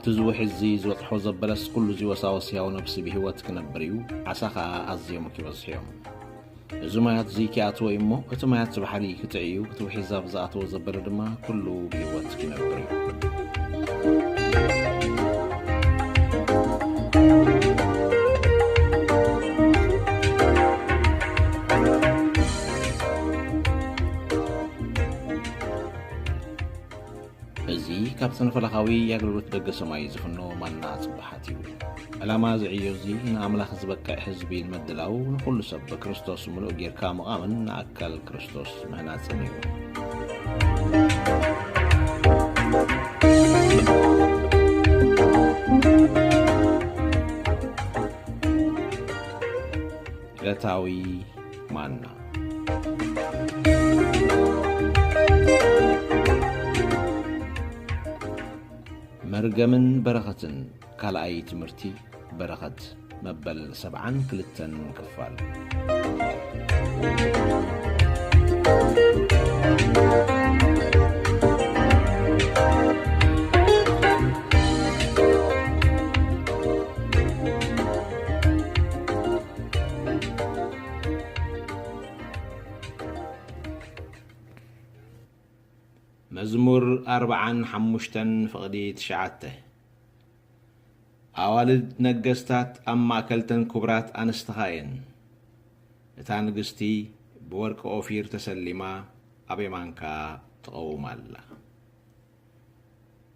እቲ ዝውሒ እዚ ዝበጽሖ ዘበለስ ኩሉ እዚ ወሳወስ ህያው ነብሲ ብህይወት ክነብር እዩ፣ ዓሳ ኸኣ ኣዝዮም ክበዝሑ እዮም። እዚ ማያት እዚ ኪኣትዎ እዩ እሞ፣ እቲ ማያት እዚ ባሕሪ ክጥዒ እዩ፣ እቲ ውሒ ዛፍ ዝኣተዎ ዘበለ ድማ ኩሉ ብህይወት ክነብር እዩ። እዚ ካብ ሰንፈለኻዊ የኣገልግሎት ደገ ሰማይ ዝፍኖ ማና ጽባሓት እዩ። ዕላማ እዚ ዕዮ እዚ ንኣምላኽ ዝበቅዕ ህዝቢ ንምድላው፣ ንኹሉ ሰብ ብክርስቶስ ምሉእ ጌርካ ምቓምን ንኣካል ክርስቶስ ምህናጽን እዩ። ዕለታዊ ማና። መርገምን በረኸትን፣ ካልኣይ ትምህርቲ በረኸት፣ መበል ሰብዓን ክልተን ክፋል። መዝሙር ኣርብዓን ሓሙሽተን ፍቕዲ ትሽዓተ። ኣዋልድ ነገስታት ኣብ ማእከልተን ክቡራት ኣንስትኻ እየን። እታ ንግስቲ ብወርቂ ኦፊር ተሰሊማ ኣብ የማንካ ትቐውም ኣላ።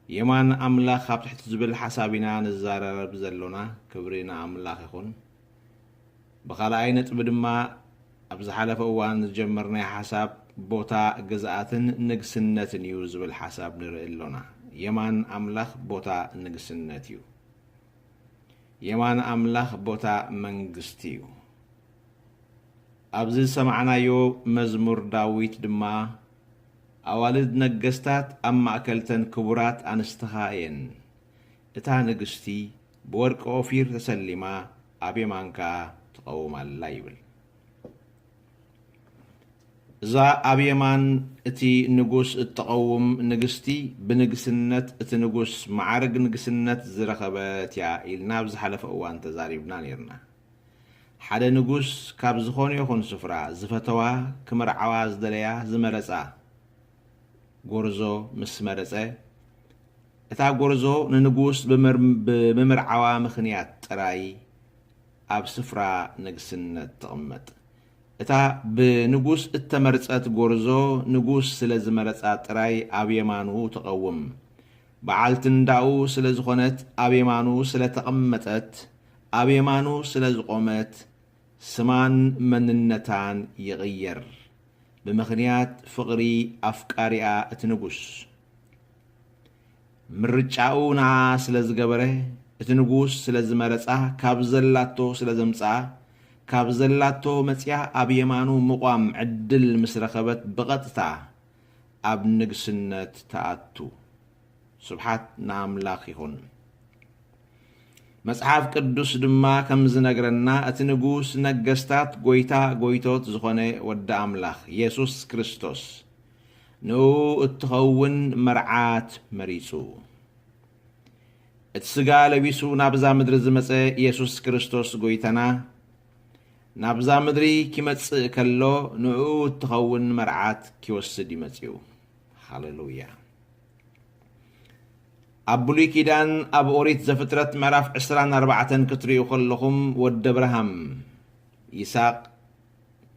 የማን ኣምላኽ ኣብ ትሕቲ ዝብል ሓሳብ ኢና ንዛረብ ዘሎና። ክብሪ ንኣምላኽ ይኹን። ብኻልኣይ ነጥቢ ድማ፣ ኣብ ዝሓለፈ እዋን ዝጀመርናዮ ሓሳብ ቦታ ግዝኣትን ንግስነትን እዩ ዝብል ሓሳብ ንርኢ ኣሎና። የማን ኣምላኽ ቦታ ንግስነት እዩ። የማን ኣምላኽ ቦታ መንግስቲ እዩ። ኣብዚ ዝሰማዕናዮ መዝሙር ዳዊት ድማ፣ ኣዋልድ ነገስታት ኣብ ማእከልተን ክቡራት ኣንስትኻ እየን። እታ ንግስቲ ብወርቂ ኦፊር ተሰሊማ ኣብ የማንካ ትቐውም ኣላ ይብል። እዛ ኣብ የማን እቲ ንጉስ እትቐውም ንግስቲ፣ ብንግስነት እቲ ንጉስ፣ መዓርግ ንግስነት ዝረኸበት እያ ኢልና ኣብ ዝሓለፈ እዋን ተዛሪብና ነይርና። ሓደ ንጉስ ካብ ዝኾነ ይኹን ስፍራ ዝፈተዋ፣ ክምርዓዋ ዝደለያ፣ ዝመረጻ፣ ጎርዞ ምስ መረጸ፣ እታ ጎርዞ ንንጉስ ብምር-፣ ብምምርዓዋ ምኽንያት ጥራይ ኣብ ስፍራ ንግስነት ትቕመጥ። እታ ብንጉስ እተመርጸት ጎርዞ፣ ንጉስ ስለ ዝመረጻ ጥራይ ኣብ የማኑ ትቐውም። በዓልቲ እንዳኡ ስለ ዝኾነት፣ ኣብ የማኑ ስለ ተቐመጠት፣ ኣብ የማኑ ስለ ዝቖመት፣ ስማን መንነታን ይቕየር። ብምኽንያት ፍቕሪ ኣፍቃሪኣ እቲ ንጉስ። ምርጫኡ ንኣ ስለ ዝገበረ፣ እቲ ንጉስ ስለ ዝመረጻ፣ ካብ ዘላቶ ስለ ዘምጽኣ፣ ካብ ዘላቶ መጽያ ኣብ የማኑ ምቋም ዕድል ምስ ረኸበት፣ ብቐጥታ ኣብ ንግስነት ትኣቱ። ስብሓት ንኣምላኽ ይኹን። መጽሓፍ ቅዱስ ድማ ከም ዝነግረና፣ እቲ ንጉስ ነገስታት፣ ጎይታ ጎይቶት ዝኾነ ወዲ ኣምላኽ፣ የሱስ ክርስቶስ፣ ንኡ እትኸውን መርዓት መሪጹ። እቲ ስጋ ለቢሱ ናብዛ ምድሪ ዝመጸ የሱስ ክርስቶስ ጎይታና፣ ናብዛ ምድሪ ኪመጽእ ከሎ፣ ንኡ እትኸውን መርዓት ኪወስድ እዩ መጺኡ። ሃሌሉያ። ኣብ ብሉይ ኪዳን፣ ኣብ ኦሪት ዘፍጥረት ምዕራፍ ዕስራን ኣርባዕተን ክትርእዩ ከለኹም፣ ወዲ ኣብርሃም ይስሐቅ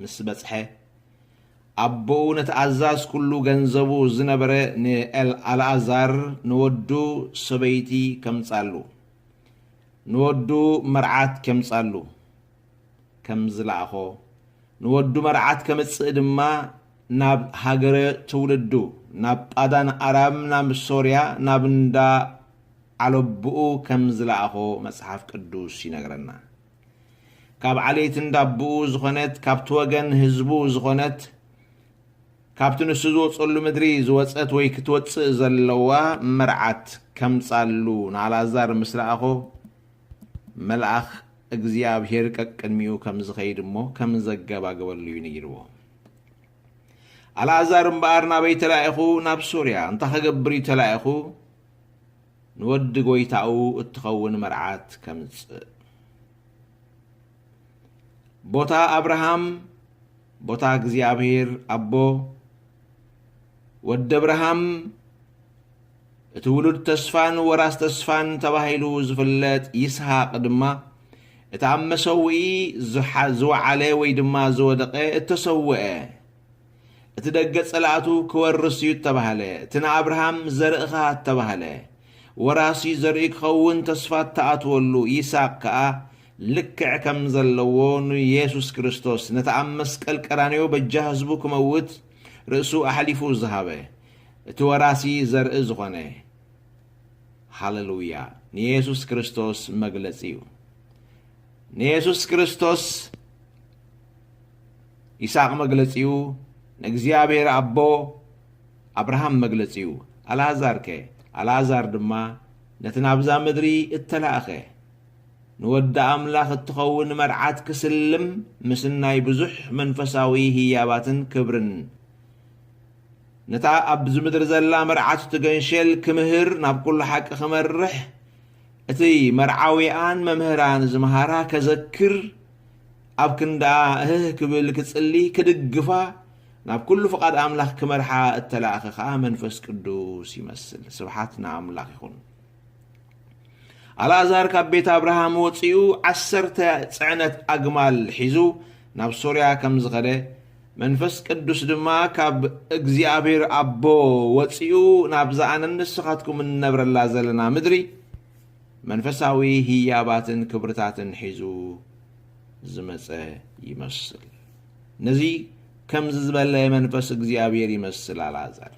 ምስ በጽሐ፣ ኣቦኡ ነቲ ኣዛዝ ኩሉ ገንዘቡ ዝነበረ ንኤል-፣ ኣልኣዛር ንወዱ ሰበይቲ ከምጻሉ፣ ንወዱ መርዓት ከምጻሉ ከም ዝለኣኾ፣ ንወዱ መርዓት ከምጽእ ድማ ናብ ሃገረ ትውልዱ፣ ናብ ጳዳን ኣራም፣ ናብ ሶርያ፣ ናብ እንዳ ዓለቡኡ ከም ዝለኣኾ መጽሓፍ ቅዱስ ይነግረና። ካብ ዓሌት እንዳቦኡ ዝኾነት፣ ካብቲ ወገን ህዝቡ ዝኾነት፣ ካብቲ ንሱ ዝወጸሉ ምድሪ ዝወጸት ወይ ክትወጽእ ዘለዋ መርዓት ከምጻሉ ንኣልኣዛር ምስ ለኣኾ፣ መልኣኽ እግዚኣብሔር ቀቅድሚኡ ከም ዝኸይድ እሞ ከም ዘገባግበሉ እዩ ነጊርዎ። ኣልኣዛር እምበኣር ናበይ ተላኢኹ? ናብ ሶርያ። እንታይ ከገብር እዩ ተላኢኹ? ንወዲ ጎይታኡ እትኸውን መርዓት ከምጽእ። ቦታ ኣብርሃም፣ ቦታ እግዚኣብሔር ኣቦ፣ ወዲ ኣብርሃም፣ እቲ ውሉድ ተስፋን ወራስ ተስፋን ተባሂሉ ዝፍለጥ ይስሃቅ ድማ፣ እቲ ኣብ መሰውኢ ዝሓ-፣ ዝወዓለ ወይ ድማ ዝወደቐ እተሰውአ፣ እቲ ደገ ጸላእቱ ክወርስ እዩ እተባህለ፣ እቲ ንኣብርሃም ዘርእኻ እተባህለ፣ ወራሲ ዘርኢ ክኸውን ተስፋ እተኣትወሉ ይስሃቅ ከኣ፣ ልክዕ ከም ዘለዎ ንየሱስ ክርስቶስ፣ ነቲ ኣብ መስቀል ቀራንዮ በጃ ህዝቡ ክመውት ርእሱ ኣሕሊፉ ዝሃበ፣ እቲ ወራሲ ዘርኢ ዝኾነ። ሃሌሉያ! ንየሱስ ክርስቶስ መግለጺ እዩ። ንየሱስ ክርስቶስ ይስሃቅ መግለጺኡ፣ ንእግዚኣብሔር ኣቦ ኣብርሃም መግለጺኡ። ኣልኣዛር ከ? ኣልኣዛር ድማ ነቲ ናብዛ ምድሪ እተላእኸ፣ ንወዲ ኣምላኽ እትኸውን መርዓት ክስልም፣ ምስናይ ብዙሕ መንፈሳዊ ህያባትን ክብርን፣ ነታ ኣብዚ ምድሪ ዘላ መርዓት ትገንሸል ክምህር፣ ናብ ኩሉ ሓቂ ክመርሕ፣ እቲ መርዓዊኣን መምህራን ዝመሃራ ከዘክር፣ ኣብ ክንድኣ እህህ ክብል ክጽሊ፣ ክድግፋ፣ ናብ ኩሉ ፍቓድ ኣምላኽ ክመርሓ እተላእኸ ኸኣ መንፈስ ቅዱስ ይመስል። ስብሓት ንኣምላኽ ይኹን። ኣልኣዛር ካብ ቤት ኣብርሃም ወጺኡ ዓሰርተ ጽዕነት ኣግማል ሒዙ ናብ ሶርያ ከም ዝኸደ፣ መንፈስ ቅዱስ ድማ ካብ እግዚኣብሔር ኣቦ ወጺኡ ናብዛ ኣነን ንስኻትኩም እንነብረላ ዘለና ምድሪ መንፈሳዊ ህያባትን ክብርታትን ሒዙ ዝመጸ ይመስል። ነዚ ከምዚ ዝበለ መንፈስ እግዚኣብሔር ይመስል ኣልኣዛር።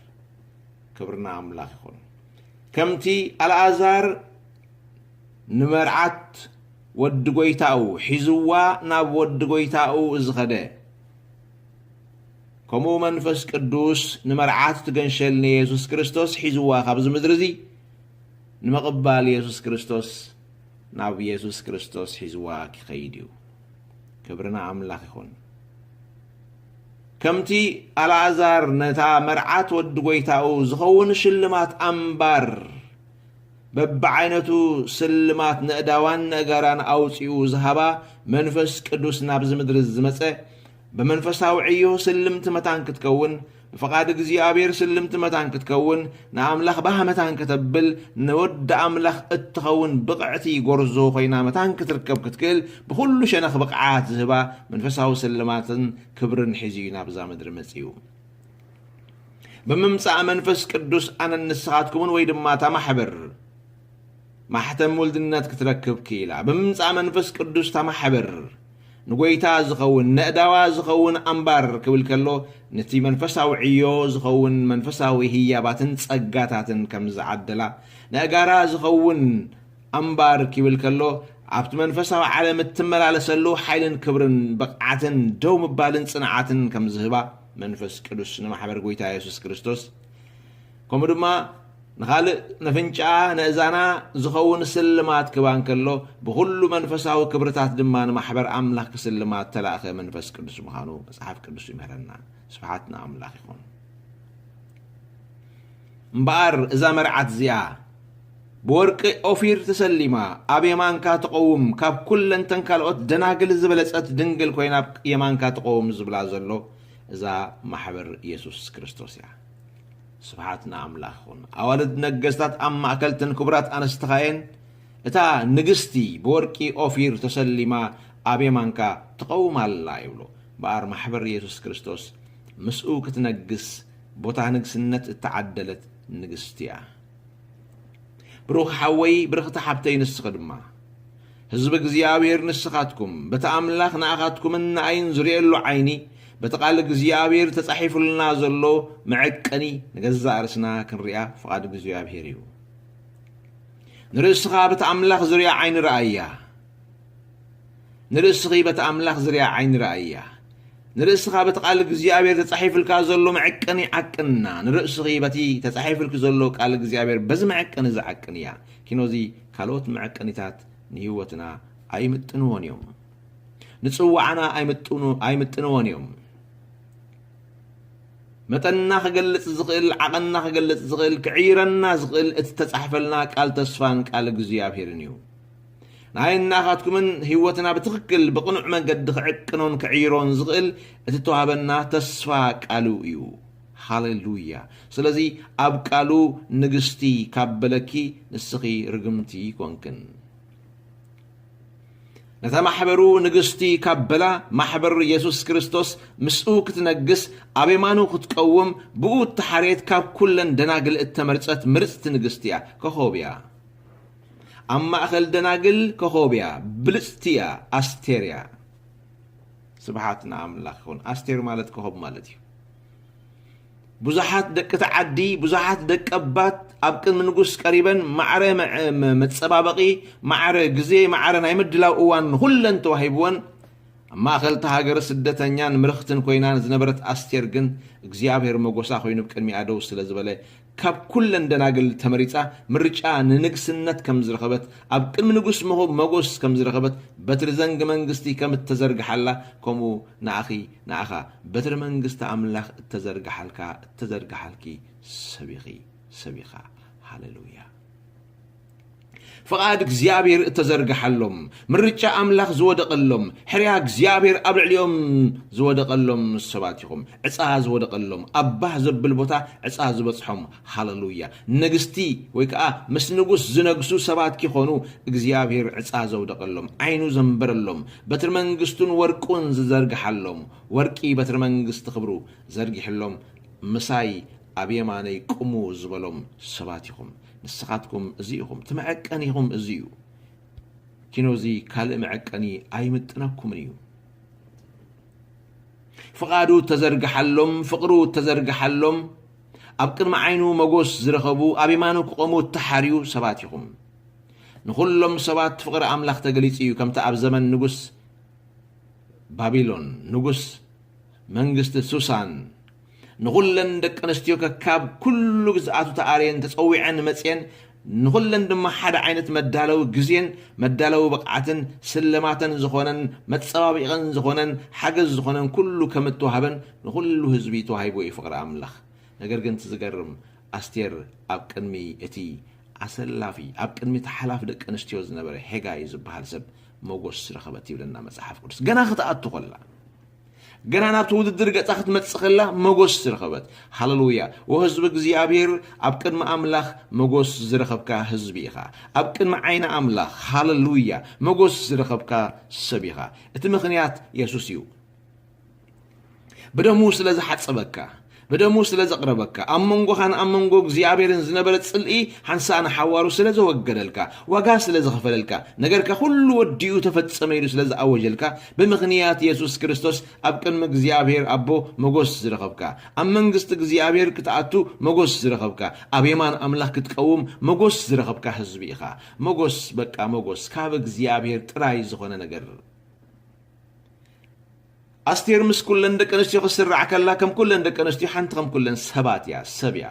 ክብሪ ንኣምላኽ ይኹን። ከምቲ ኣልኣዛር ንመርዓት ወዲ ጐይታኡ ሒዝዋ ናብ ወዲ ጐይታኡ ዝኸደ፣ ከምኡ መንፈስ ቅዱስ ንመርዓት ትገንሸል ንየሱስ ክርስቶስ ሒዝዋ ካብዚ ምድሪ እዚ ንምቕባል የሱስ ክርስቶስ፣ ናብ የሱስ ክርስቶስ ሒዝዋ ክኸይድ እዩ። ክብሪ ንኣምላኽ ይኹን። ከምቲ ኣልኣዛር ነታ መርዓት ወዲ ጐይታኡ ዝኸውን ሽልማት ኣምባር፣ በብዓይነቱ ስልማት ነእዳዋን ነእጋራን ኣውጺኡ ዝሃባ፣ መንፈስ ቅዱስ ናብዚ ምድሪ ዝመጸ፣ ብመንፈሳዊ ዕዮ ስልምቲ መታን ክትከውን፣ ብፍቓድ እግዚኣብሔር ስልምቲ መታን ክትከውን፣ ንኣምላኽ ባህ መታን ከተብል፣ ንወዲ ኣምላኽ እትኸውን ብቕዕቲ ጐርዞ ኾይና መታን ክትርከብ ክትክእል፣ ብኹሉ ሸነኽ ብቕዓት ዝህባ መንፈሳዊ ስልማትን ክብርን ሒዙ እዩ ናብዛ ምድሪ መጺኡ። ብምምጻእ መንፈስ ቅዱስ ኣነን ንስኻትኩምን ወይ ድማ እታ ማሕበር ማሕተም ውልድነት ክትረክብ ክኢላ። ብምምጻእ መንፈስ ቅዱስ እታ ማሕበር ንጐይታ ዝኸውን፣ ነእዳዋ ዝኸውን ኣምባር ክብል ከሎ፣ ነቲ መንፈሳዊ ዕዮ ዝኸውን መንፈሳዊ ህያባትን ጸጋታትን ከም ዝዓደላ፣ ነእጋራ ዝኸውን ኣምባር ክብል ከሎ፣ ኣብቲ መንፈሳዊ ዓለም እትመላለሰሉ ሓይልን ክብርን ብቕዓትን ደው ምባልን ጽንዓትን ከም ዝህባ መንፈስ ቅዱስ ንማሕበር ጐይታ የሱስ ክርስቶስ፣ ከምኡ ድማ ንኻልእ ነፍንጫ ነእዛና ዝኸውን ስልማት ክባ እንከሎ፣ ብኹሉ መንፈሳዊ ክብርታት ድማ ንማሕበር ኣምላኽ ክስልማ እተላእኸ መንፈስ ቅዱስ ምዃኑ መጽሓፍ ቅዱስ ይምህረና። ስብሓት ንኣምላኽ ይኹን። እምበኣር እዛ መርዓት እዚኣ ብወርቂ ኦፊር ተሰሊማ፣ ኣብ የማንካ ትቐውም፣ ካብ ኩለንተን ካልኦት ደናግል ዝበለጸት ድንግል ኮይና ኣብ የማንካ ትቐውም ዝብላ ዘሎ እዛ ማሕበር የሱስ ክርስቶስ እያ። ስብሓት ንኣምላኽ ይኹን። ኣዋልድ ነገስታት ኣብ ማእከልተን ክቡራት ኣንስትኻ እየን። እታ ንግስቲ ብወርቂ ኦፊር ተሰሊማ ኣብ የማንካ ትቐውም ኣላ ይብሎ። እምበኣር ማሕበር የሱስ ክርስቶስ ምስኡ ክትነግስ ቦታ ንግስነት እተዓደለት ንግስቲ እያ። ብሩኽ ሓወይ፣ ብርኽቲ ሓብተይ፣ ንስኺ ድማ ህዝቢ እግዚኣብሔር ንስኻትኩም፣ በቲ ኣምላኽ ንኣኻትኩምን ንኣይን ዝርእየሉ ዓይኒ፣ በቲ ቃል እግዚኣብሔር ተጻሒፉልና ዘሎ መዐቀኒ ንገዛእ ርእስና ክንሪኣ ፍቓድ እግዚኣብሔር እዩ። ንርእስኻ በቲ ኣምላኽ ዝርእያ ዓይኒ ረኣያ። ንርእስኺ በቲ ኣምላኽ ዝርእያ ዓይኒ ረኣያ። ንርእስኻ በቲ ቃል እግዚኣብሔር ተጻሒፉልካ ዘሎ መዐቀኒ ዓቅና። ንርእስኺ በቲ ተጻሒፉልኪ ዘሎ ቃል እግዚኣብሔር በዚ መዐቀኒ ዝዓቅን እያ። ኪኖዚ ካልኦት መዐቀኒታት ንህይወትና ኣይምጥንዎን እዮም። ንጽዋዕና ኣይምጥኑ-፣ ኣይምጥንዎን እዮም። መጠንና ክገልጽ ዝኽእል፣ ዓቐንና ክገልጽ ዝኽእል፣ ክዕይረና ዝኽእል እቲ ተጻሕፈልና ቃል ተስፋን ቃል እግዚኣብሔርን እዩ። ንዓይን ንኣኻትኩምን ህይወትና ብትኽክል ብቕኑዕ መገዲ ክዕቅኖን ክዕይሮን ዝኽእል እቲ ተዋህበና ተስፋ ቃሉ እዩ። ሃሌሉያ! ስለዚ ኣብ ቃሉ ንግስቲ ካብ በለኪ ንስኺ ርግምቲ ይኮንክን። ነታ ማሕበሩ ንግስቲ ካብ በላ፣ ማሕበር የሱስ ክርስቶስ ምስኡ ክትነግስ፣ ኣብ የማኑ ክትቀውም፣ ብኡ እተሓርየት ካብ ኩለን ደናግል እተመርጸት ምርጽቲ ንግስቲ እያ። ኮኾብ እያ። ኣብ ማእከል ደናግል ኮኾብ እያ። ብልጽቲ እያ። ኣስቴር እያ። ስብሓት ንኣምላኽ ይኹን። ኣስቴር ማለት ኮኾብ ማለት እዩ። ብዙሓት ደቂ ተዓዲ፣ ብዙሓት ደቀባት ኣብ ቅድሚ ንጉስ ቀሪበን ማዕረ መ-፣ መ-፣ መጸባበቒ፣ ማዕረ ግዜ፣ ማዕረ ናይ ምድላው እዋን ንኹለን ተዋሂብወን። ኣብ ማእከል እታ ሃገር ስደተኛን ምርኽትን ኮይና ዝነበረት ኣስቴር ግን እግዚኣብሔር መጎሳ ኮይኑ ብቅድሚኣ ደው ስለ ዝበለ ካብ ኩለን ደናግል ተመሪጻ ምርጫ ንንግስነት ከም ዝረኸበት ኣብ ቅድሚ ንጉስ መጎ-፣ መጎስ ከም ዝረኸበት በትሪ ዘንግ መንግስቲ ከም እተዘርግሓላ ከምኡ ንኣኺ ንኣኻ በትሪ መንግስቲ ኣምላኽ እተዘርግሓልካ እተዘርግሓልኪ ሰብ ኢኺ ሰብ ኢኻ። ሃሌሉያ። ፍቓድ እግዚኣብሔር እተዘርግሓሎም፣ ምርጫ ኣምላኽ ዝወደቐሎም፣ ሕርያ እግዚኣብሔር ኣብ ልዕሊኦም ዝወደቐሎም ሰባት ኢኹም። ዕጻ ዝወደቐሎም፣ ኣብ ባህ ዘብል ቦታ ዕጻ ዝበጽሖም። ሃሌሉያ። ንግስቲ ወይ ከኣ ምስ ንጉስ ዝነግሱ ሰባት ኪኾኑ እግዚኣብሔር ዕጻ ዘውደቐሎም፣ ዓይኑ ዘንበረሎም፣ በትሪ መንግስቱን ወርቁን ዝዘርግሓሎም፣ ወርቂ በትሪ መንግስቲ ክብሩ ዘርጊሕሎም፣ ምሳይ ኣብ የማነይ ቁሙ ዝበሎም ሰባት ኢኹም። ንስኻትኩም እዚ ኢኹም። እቲ መዐቀኒኹም እዚ እዩ። ኪኖ እዚ ካልእ መዐቀኒ ኣይምጥነኩምን እዩ። ፍቓዱ እተዘርግሓሎም፣ ፍቕሩ እተዘርግሓሎም፣ ኣብ ቅድሚ ዓይኑ መጎስ ዝረኸቡ፣ ኣብ የማኑ ክቖሙ እተሓርዩ ሰባት ኢኹም። ንኹሎም ሰባት ፍቕሪ ኣምላኽ ተገሊጹ እዩ፣ ከምቲ ኣብ ዘመን ንጉስ ባቢሎን፣ ንጉስ መንግስቲ ሱሳን፣ ንኹለን ደቂ ኣንስትዮ ከካብ ኩሉ ግዝኣቱ ተኣርየን ተጸዊዐን መጽየን፣ ንኹለን ድማ ሓደ ዓይነት መዳለዊ ግዜን መዳለዊ ብቕዓትን ስልማተን ዝኾነን መጸባቢቕን ዝኾነን ሓገዝ ዝኾነን ኩሉ ከም እተዋህበን ንኹሉ ህዝቢ ተዋሂቡ እዩ ፍቕሪ ኣምላኽ። ነገር ግን እቲ ዝገርም ኣስቴር ኣብ ቅድሚ እቲ ኣሰላፊ፣ ኣብ ቅድሚ እቲ ሓላፊ ደቂ ኣንስትዮ ዝነበረ ሄጋይ ዝበሃል ሰብ መጎስ ዝረኸበት ይብለና መጽሓፍ ቅዱስ። ገና ክትኣቱ ከላ፣ ገና ናብቲ ውድድር ገጻ ክትመጽእ ከላ መጎስ ዝረኸበት። ሃሌሉያ። ወህዝቢ እግዚኣብሔር ኣብ ቅድሚ ኣምላኽ መጎስ ዝረኸብካ ህዝቢ ኢኻ። ኣብ ቅድሚ ዓይኒ ኣምላኽ፣ ሃሌሉያ፣ መጎስ ዝረኸብካ ሰብ ኢኻ። እቲ ምኽንያት የሱስ እዩ። ብደሙ ስለ ዝሓጸበካ፣ ብደሙ ስለ ዘቕረበካ፣ ኣብ መንጎኻን ኣብ መንጎ እግዚኣብሔርን ዝነበረ ጽልኢ ሓንሳእ ንሓዋሩ ስለ ዘወገደልካ፣ ዋጋ ስለ ዝኸፈለልካ፣ ነገርካ ኩሉ ወዲኡ ተፈጸመ ኢሉ ስለ ዝኣወጀልካ፣ ብምኽንያት የሱስ ክርስቶስ ኣብ ቅድሚ እግዚኣብሔር ኣቦ መጎስ ዝረኸብካ፣ ኣብ መንግስቲ እግዚኣብሔር ክትኣቱ መጎስ ዝረኸብካ፣ ኣብ የማን ኣምላኽ ክትቀውም መጎስ ዝረኸብካ ህዝቢ ኢኻ። መጎስ፣ በቃ መጎስ፣ ካብ እግዚኣብሔር ጥራይ ዝኾነ ነገር። ኣስቴር ምስ ኩለን ደቂ ኣንስትዮ ክትስራዕ ከላ፣ ከም ኩለን ደቂ ኣንስትዮ ሓንቲ ከም ኩለን ሰባት እያ፣ ሰብ እያ።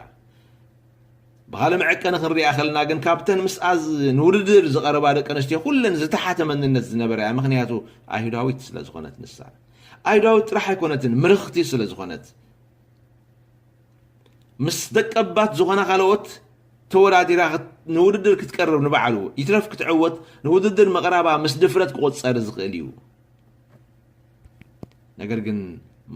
ብኻልእ መዐቀኒ ክንሪኣ ከለና ግን፣ ካብተን ምስኣ ዝ-፣ ንውድድር ዝቐረባ ደቂ ኣንስትዮ ኩለን ዝተሓተ መንነት ዝነበራ እያ። ምኽንያቱ ኣይሁዳዊት ስለ ዝኾነት ንሳ። ኣይሁዳዊት ጥራሕ ኣይኮነትን፣ ምርኽቲ ስለ ዝኾነት። ምስ ደቀባት ዝኾና ካልኦት ተወዳዲራ ክት-፣ ንውድድር ክትቀርብ ንባዕሉ ይትረፍ ክትዕወት፣ ንውድድር ምቕራባ ምስ ድፍረት ክቑጸር ዝኽእል እዩ። ነገር ግን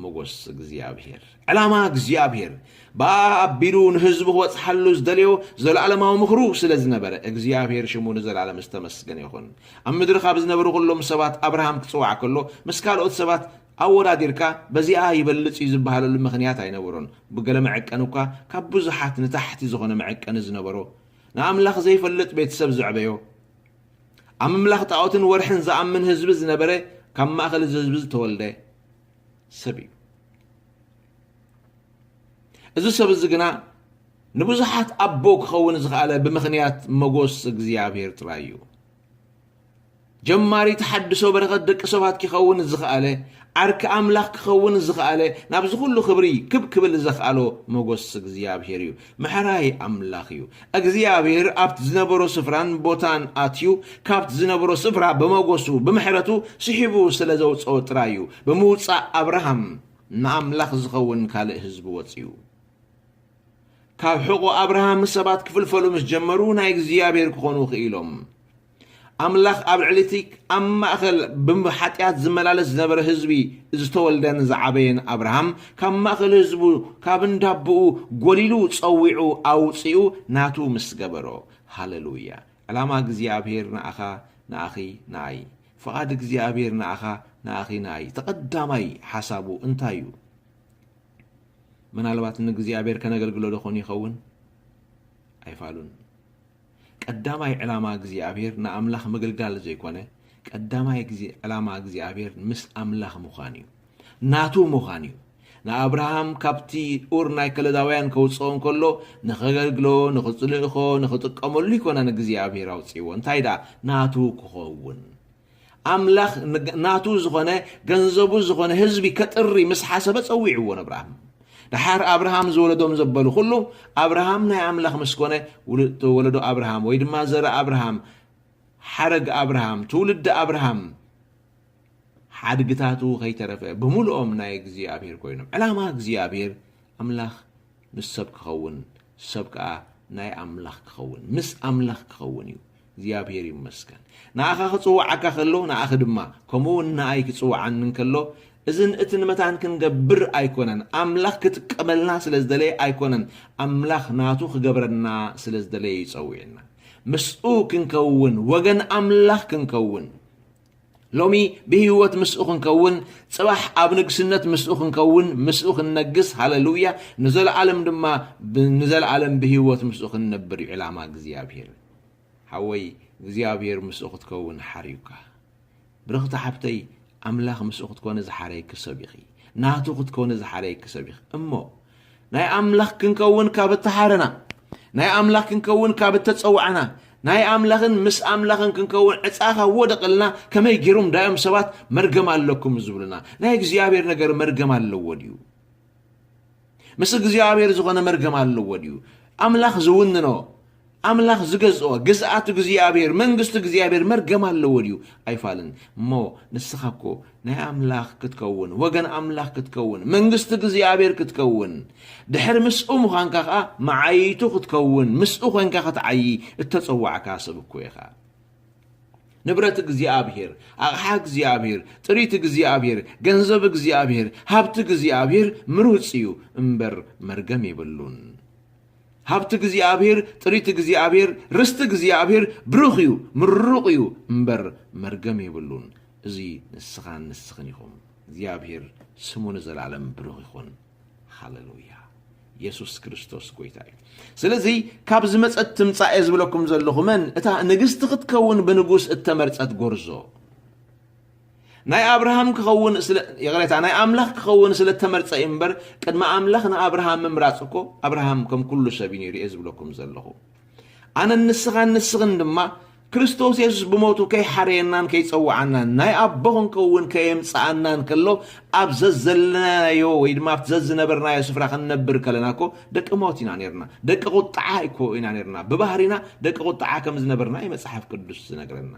መጎስ እግዚኣብሔር፣ ዕላማ እግዚኣብሔር፣ ብኣ ኣቢሉ ንህዝቡ ክበጽሓሉ ዝደልዮ ዘለኣለማዊ ምኽሩ ስለ ዝነበረ፣ እግዚኣብሔር ሽሙ ንዘለኣለም ዝተመስገነ ይኹን። ኣብ ምድሪ ካብ ዝነበሩ ኩሎም ሰባት ኣብርሃም ክጽዋዕ ከሎ፣ ምስ ካልኦት ሰባት ኣወዳዲርካ በዚኣ ይበልጽ እዩ ዝበሃለሉ ምኽንያት ኣይነበሮን። ብገለ መዐቀኒ እኳ ካብ ብዙሓት ንታሕቲ ዝኾነ መዐቀኒ ዝነበሮ፣ ንኣምላኽ ዘይፈልጥ ቤተሰብ ዘዕበዮ፣ ኣብ ምምላኽ ጣኦትን ወርሕን ዝኣምን ህዝቢ ዝነበረ፣ ካብ ማእከል እዚ ህዝቢ ዝተወልደ ሰብ እዩ። እዚ ሰብ እዚ ግና ንብዙሓት ኣቦ ክኸውን ዝኸኣለ ብምኽንያት መጎስ እግዚኣብሔር ጥራይ እዩ። ጀማሪ ተሓድሶ በረኸት ደቂ ሰባት ክኸውን ዝኸኣለ፣ ዓርኪ ኣምላኽ ክኸውን ዝኸኣለ፣ ናብዚ ኩሉ ክብሪ ክብ ክብል ዘኽኣሎ መጎስ እግዚኣብሔር እዩ። ምሕራይ ኣምላኽ እዩ። እግዚኣብሔር ኣብቲ ዝነበሮ ስፍራን ቦታን ኣትዩ፣ ካብቲ ዝነበሮ ስፍራ ብመጎሱ፣ ብምሕረቱ ስሒቡ ስለ ዘውጽኦ ጥራይ እዩ። ብምውጻእ ኣብርሃም ንኣምላኽ ዝኸውን ካልእ ህዝቢ ወጺኡ። ካብ ሕቖ ኣብርሃም ሰባት ክፍልፈሉ ምስ ጀመሩ፣ ናይ እግዚኣብሔር ክኾኑ ክኢሎም። ኣምላኽ ኣብ ልዕሊ እቲ ኣብ ማእከል ብሓጢኣት ዝመላለስ ዝነበረ ህዝቢ ዝተወልደን ዝዓበየን ኣብርሃም፣ ካብ ማእከል ህዝቡ፣ ካብ እንዳቦኡ ጎሊሉ ጸዊዑ ኣውጺኡ ናቱ ምስ ገበሮ። ሃሌሉያ! ዕላማ እግዚኣብሔር ንኣኻ፣ ንኣኺ፣ ንኣይ። ፍቓድ እግዚኣብሔር ንኣኻ፣ ንኣኺ፣ ንኣይ። እቲ ቀዳማይ ሓሳቡ እንታይ እዩ? ምናልባት ንእግዚኣብሔር ከነገልግሎ ዶ ኾን ይኸውን? ኣይፋሉን። ቀዳማይ ዕላማ እግዚኣብሔር ንኣምላኽ ምግልጋል ዘይኮነ፣ ቀዳማይ ግዜ ዕላማ እግዚኣብሔር ምስ ኣምላኽ ምዃን እዩ። ናቱ ምዃን እዩ። ንኣብርሃም ካብቲ ኡር ናይ ከለዳውያን ከውጽኦ እንከሎ፣ ንኸገልግሎ፣ ንኽጽልእኾ፣ ንኽጥቀመሉ ይኮነ ንእግዚኣብሔር ኣውጽእዎ። እንታይ ደኣ? ናቱ ክኸውን። ኣምላኽ ንግ-፣ ናቱ ዝኾነ፣ ገንዘቡ ዝኾነ ህዝቢ ከጥሪ ምስ ሓሰበ ጸዊዕዎ ንኣብርሃም። ደሓር ኣብርሃም ዝወለዶም ዘበሉ ኩሉ፣ ኣብርሃም ናይ ኣምላኽ ምስ ኮነ፣ ውሉ-፣ ወለዶ ኣብርሃም ወይ ድማ ዘርኢ ኣብርሃም፣ ሓረግ ኣብርሃም፣ ትውልዲ ኣብርሃም፣ ሓድግታቱ ከይተረፈ ብምሉኦም ናይ እግዚኣብሔር ኮይኖም። ዕላማ እግዚኣብሔር ኣምላኽ ምስ ሰብ ክኸውን፣ ሰብ ከኣ ናይ ኣምላኽ ክኸውን፣ ምስ ኣምላኽ ክኸውን እዩ። እግዚኣብሔር ይመስገን። ንኣኻ ክጽውዓካ ከሎ፣ ንኣኺ ድማ ከምኡ እውን ንኣይ ክጽውዓኒ እንከሎ፣ እዝን እትን መታን ክንገብር ኣይኮነን። ኣምላኽ ክጥቀመልና ስለ ዝደለየ ኣይኮነን። ኣምላኽ ናቱ ክገብረና ስለ ዝደለየ እዩ ጸዊዕና። ምስኡ ክንከውን፣ ወገን ኣምላኽ ክንከውን። ሎሚ ብህይወት ምስኡ ክንከውን፣ ጽባሕ ኣብ ንግስነት ምስኡ ክንከውን፣ ምስኡ ክንነግስ፣ ሃሌሉያ፣ ንዘለኣለም ድማ ብ-፣ ንዘለኣለም ብህይወት ምስኡ ክንነብር እዩ ዕላማ እግዚኣብሔር። ሓወይ፣ እግዚኣብሔር ምስኡ ክትከውን ሓርዩካ። ብርኽቲ ሓብተይ፣ ኣምላኽ ምስኡ ክትኮኒ ዝሓረየኪ ሰብ ኢኺ። ናቱ ክትኮኒ ዝሓረየኪ ሰብ ኢኺ። እሞ ናይ ኣምላኽ ክንከውን ካብ እተሓረና፣ ናይ ኣምላኽ ክንከውን ካብ እተጸውዓና፣ ናይ ኣምላኽን ምስ ኣምላኽን ክንከውን ዕጻ ካብ ወደቐልና፣ ከመይ ገይሮም ዳዮም ሰባት መርገም ኣለኩም ዝብሉና? ናይ እግዚኣብሔር ነገር መርገም ኣለዎ ድዩ? ምስ እግዚኣብሔር ዝኾነ መርገም ኣለዎ ድዩ? ኣምላኽ ዝውንኖ፣ ኣምላኽ ዝገዝኦ፣ ግዝኣት እግዚኣብሔር፣ መንግስቲ እግዚኣብሔር መርገም ኣለዎ ድዩ? ኣይፋልን። እሞ ንስኻ እኮ ናይ ኣምላኽ ክትከውን፣ ወገን ኣምላኽ ክትከውን፣ መንግስቲ እግዚኣብሔር ክትከውን፣ ድሕሪ ምስኡ ምዃንካ ኸኣ መዓይቱ ክትከውን፣ ምስኡ ኮይንካ ክትዓዪ እተጸዋዕካ ሰብ እኮ ኢኻ። ንብረት እግዚኣብሔር፣ ኣቕሓ እግዚኣብሔር፣ ጥሪት እግዚኣብሔር፣ ገንዘብ እግዚኣብሔር፣ ሃብቲ እግዚኣብሔር ምሩጽ እዩ እምበር መርገም የብሉን። ሃብቲ እግዚኣብሔር፣ ጥሪት እግዚኣብሔር፣ ርስቲ እግዚኣብሔር ብሩኽ እዩ፣ ምሩቕ እዩ እምበር መርገም የብሉን። እዚ ንስኻን ንስኽን ኢኹም። እግዚኣብሔር ስሙ ንዘለኣለም ብሩኽ ይኹን። ሃሌሉያ። የሱስ ክርስቶስ ጎይታ እዩ። ስለዚ ካብ ዝመጸት ትምጻእ እየ ዝብለኩም ዘለኹ። መን? እታ ንግስቲ ክትከውን ብንጉስ እተመርጸት ጎርዞ። ናይ ኣብርሃም ክኸውን ስለ፣ ይቕሬታ፣ ናይ ኣምላኽ ክኸውን ስለ እተመርጸ እዩ እምበር፣ ቅድሚ ኣምላኽ ንኣብርሃም ምምራጽ እኮ ኣብርሃም ከም ኩሉ ሰብ እዩ ነይሩ እየ ዝብለኩም ዘለኹ። ኣነን ንስኻን ንስኽን ድማ ክርስቶስ የሱስ ብሞቱ ከይሓረየናን ከይጸውዓናን ናይ ኣቦ ክንከውን ከየምጽኣናን ከሎ ኣብ ዘዘለናዮ ወይ ድማ ኣብቲ ዘዝነበርናዮ ስፍራ ክንነብር ከለና እኮ ደቂ ሞት ኢና ነርና። ደቂ ቁጥዓ እኮ ኢና ነርና። ብባህሪና ደቂ ቁጥዓ ከም ዝነበርና እዩ መጽሓፍ ቅዱስ ዝነግረና።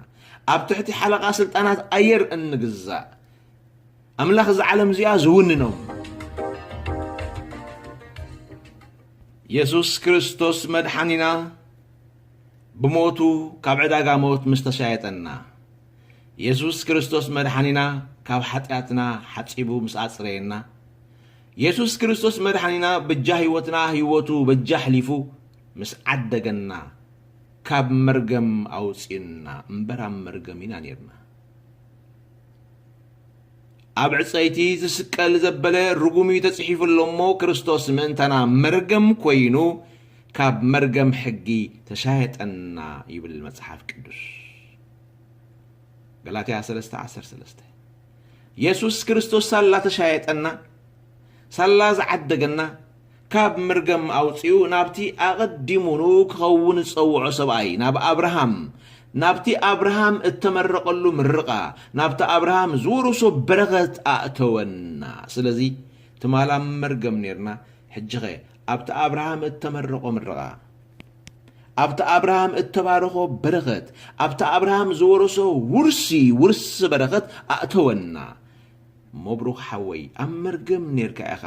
ኣብ ትሕቲ ሓለቓ ስልጣናት ኣየር እንግዛእ። ኣምላኽ እዛ ዓለም እዚኣ ዝውንኖም። የሱስ ክርስቶስ መድሓኒና ብሞቱ ካብ ዕዳጋ ሞት ምስ ተሻየጠና፣ የሱስ ክርስቶስ መድሓኒና ካብ ሓጢኣትና ሓጺቡ ምስ ኣጽረየና፣ የሱስ ክርስቶስ መድሓኒና በጃ ህይወትና ህይወቱ በጃ ኣሕሊፉ ምስ ዓደገና፣ ካብ መርገም ኣውጺኡና እምበር ኣብ መርገም ኢና ኔርና። ኣብ ዕጸይቲ ዝስቀል ዘበለ ርጉም እዩ ተጽሒፉ ኣሎ እሞ፣ ክርስቶስ ምእንታና መርገም ኮይኑ፣ ካብ መርገም ሕጊ ተሻየጠና ይብል መጽሓፍ ቅዱስ። ገላትያ ሰለስተ ዓሰርተ ሰለስተ። የሱስ ክርስቶስ ሳላ ተሻየጠና፣ ሳላ ዝዓደገና፣ ካብ መርገም ኣውጺኡ ናብቲ ኣቐዲሙኑ ክኸውን ዝጸውዖ ሰብኣይ፣ ናብ ኣብርሃም፣ ናብቲ ኣብርሃም እተመረቐሉ ምርቓ፣ ናብቲ ኣብርሃም ዝወረሶ በረኸት ኣእተወና። ስለዚ ትማል ኣብ መርገም ኔርና፣ ሕጂኸ ኣብቲ ኣብርሃም እተመረቖ ምርቓ፣ ኣብቲ ኣብርሃም እተባረኾ በረኸት፣ ኣብቲ ኣብርሃም ዝወረሶ ውርሲ፣ ውርሲ በረኸት ኣእተወና። እሞ ብሩኽ ሓወይ፣ ኣብ መርገም ኔርካ ኢኻ።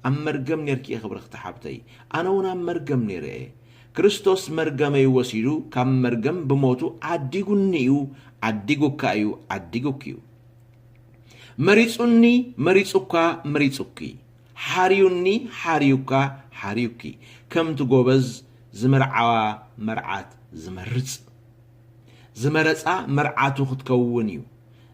ኣብ መርገም ኔርኪ ኢኺ ብርኽቲ ሓብተይ። ኣነ እውን ኣብ መርገም ኔረ እየ። ክርስቶስ መርገመይ ወሲዱ፣ ካብ መርገም ብሞቱ ዓዲጉኒ እዩ፣ ዓዲጉካ እዩ፣ ዓዲጉኪ እዩ። መሪጹኒ፣ መሪጹካ፣ መሪጹኪ። ሓርዩኒ፣ ሓርዩካ፣ ሓርዩኪ። ከምቲ ጎበዝ ዝመርዓዋ መርዓት ዝመርጽ። ዝመረጻ መርዓቱ ክትከውን እዩ።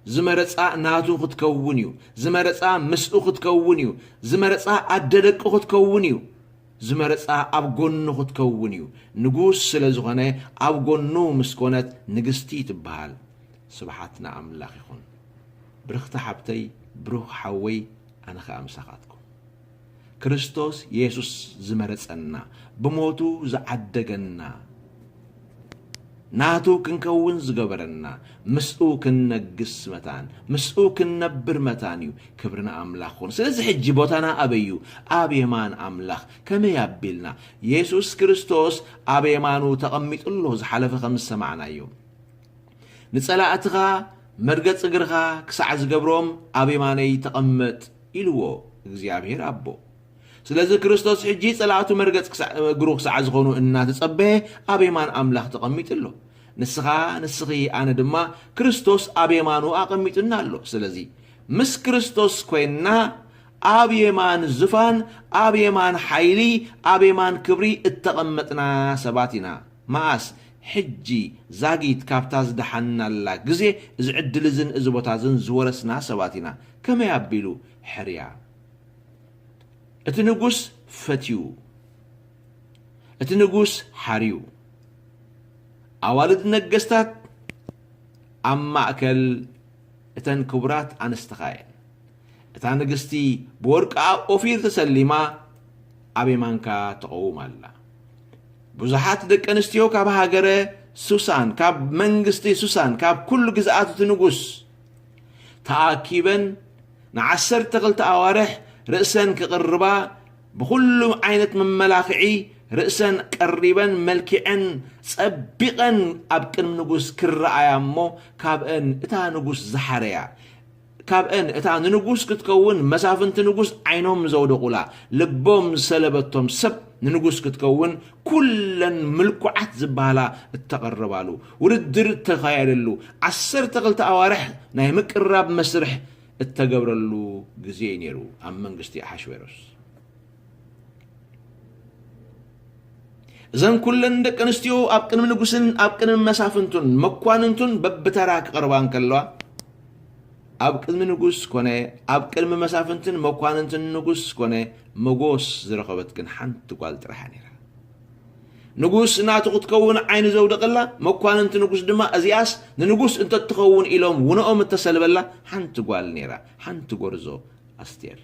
ዝመረጻ ናቱ ክትከውን እዩ። ዝመረጻ ምስኡ ክትከውን እዩ። ዝመረጻ ኣደ ደቁ ክትከውን እዩ። ዝመረጻ ኣብ ጎኑ ክትከውን እዩ። ንጉስ ስለ ዝኾነ ኣብ ጎኑ ምስ ኮነት ንግስቲ ትበሃል። ስብሓት ንኣምላኽ ይኹን። ብርኽቲ ሓብተይ፣ ብሩኽ ሓወይ፣ ኣነ ኸኣ ምሳኻትኩም። ክርስቶስ የሱስ ዝመረጸና፣ ብሞቱ ዝዓደገና፣ ናቱ ክንከውን ዝገበረና፣ ምስኡ ክንነግስ መታን፣ ምስኡ ክንነብር መታን እዩ። ክብሪ ንኣምላኽ ይኹን። ስለዚ ሕጂ ቦታና ኣበይ እዩ? ኣብ የማን ኣምላኽ። ከመይ ኣቢልና? የሱስ ክርስቶስ ኣብ የማኑ ተቐሚጡ ኣሎ፣ ዝሓለፈ ከም ዝሰማዕናዮ። "ንጸላእትኻ መርገጽ እግርኻ ክሳዕ ዝገብሮም ኣብ የማነይ ተቐመጥ" ኢልዎ እግዚኣብሔር ኣቦ። ስለዚ ክርስቶስ ሕጂ ጸላእቱ መርገጽ ክሳዕ፣ እግሩ ክሳዕ ዝኾኑ እናተጸበየ ኣብ የማን ኣምላኽ ተቐሚጡ ኣሎ። ንስኻ፣ ንስኺ፣ ኣነ ድማ ክርስቶስ ኣብ የማኑ ኣቐሚጡና ኣሎ። ስለዚ ምስ ክርስቶስ ኮይንና ኣብ የማን ዝፋን፣ ኣብ የማን ሓይሊ፣ ኣብ የማን ክብሪ እተቐመጥና ሰባት ኢና። መኣስ? ሕጂ ዛጊት ካብታ ዝደሓንናላ ግዜ እዚ ዕድል እዝን እዚ ቦታ እዝን ዝወረስና ሰባት ኢና። ከመይ ኣቢሉ? ሕርያ። እቲ ንጉስ ፈትዩ፣ እቲ ንጉስ ሓርዩ። ኣዋልድ ነገስታት ኣብ ማእከል እተን ክቡራት ኣንስትኻ እየን። እታ ንግስቲ ብወርቃ ኦፊር ተሰሊማ ኣብ የማንካ ትቐውም ኣላ። ብዙሓት ደቂ ኣንስትዮ ካብ ሃገረ ሱሳን፣ ካብ መንግስቲ ሱሳን፣ ካብ ኩሉ ግዝኣት እቲ ንጉስ ተኣኪበን ንዓሰርተ ክልተ ኣዋርሕ ርእሰን ክቕርባ ብኹሉ ዓይነት መመላኽዒ ርእሰን ቀሪበን መልኪዐን ጸቢቐን ኣብ ቅድሚ ንጉስ ክረኣያ እሞ ካብአን እታ ንጉስ ዝሓረያ ካብአን እታ ንንጉስ ክትከውን መሳፍንቲ ንጉስ ዓይኖም ዘውደቑላ፣ ልቦም ዝሰለበቶም ሰብ ንንጉስ ክትከውን ኩለን ምልኩዓት ዝበሃላ እተቐርባሉ፣ ውድድር እተኻየደሉ፣ ዓሰርተ ክልተ ኣዋርሕ ናይ ምቅርራብ መስርሕ እተገብረሉ ግዜ እዩ ነይሩ ኣብ መንግስቲ ኣሓሽዌሮስ። እዘን ኩለን ደቂ ኣንስትዮ ኣብ ቅድሚ ንጉስን ኣብ ቅድሚ መሳፍንቱን መኳንንቱን በብተራ ክቐርባ እንከለዋ፣ ኣብ ቅድሚ ንጉስ ኮነ ኣብ ቅድሚ መሳፍንትን መኳንንትን ንጉስ ኮነ መጎስ ዝረኸበት ግን ሓንቲ ጓል ጥራሕ እያ ነይራ። ንጉስ ናቱ ክትከውን ዓይኑ ዘውደቐላ፣ መኳንንቲ ንጉስ ድማ እዚኣስ ንንጉስ እንተትኸውን ኢሎም ውነኦም እተሰልበላ ሓንቲ ጓል ነይራ፣ ሓንቲ ጎርዞ ኣስቴር።